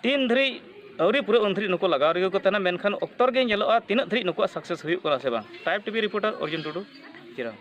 ᱛᱤᱱ ᱫᱷᱟᱹᱨᱤᱡ ᱟᱹᱣᱨᱤ ᱯᱩᱨᱟᱹᱜ ᱩᱱ ᱫᱷᱟᱹᱨᱤᱡ ᱱᱩᱠᱩ ᱞᱟᱜᱟᱣ ᱨᱮᱜᱮ ᱠᱚ ᱛᱟᱦᱮᱱᱟ, ᱢᱮᱱᱠᱷᱟᱱ ᱚᱠᱛᱚ ᱨᱮᱜᱮ ᱧᱮᱞᱚᱜᱼᱟ ᱛᱤᱱᱟᱹᱜ ᱫᱷᱟᱹᱨᱤᱡ ᱱᱩᱠᱩᱣᱟᱜ ᱥᱟᱠᱥᱮᱥ ᱦᱩᱭᱩᱜ ᱠᱟᱱᱟ ᱥᱮ ᱵᱟᱝ᱾ ᱴᱨᱟᱭᱤᱵᱽ ᱴᱤᱵᱷᱤ ᱨᱤᱯᱳᱨᱴᱟᱨ ᱚᱨᱡᱩᱱ ᱴᱩᱰᱩ, ᱪᱤᱨᱟᱝ᱾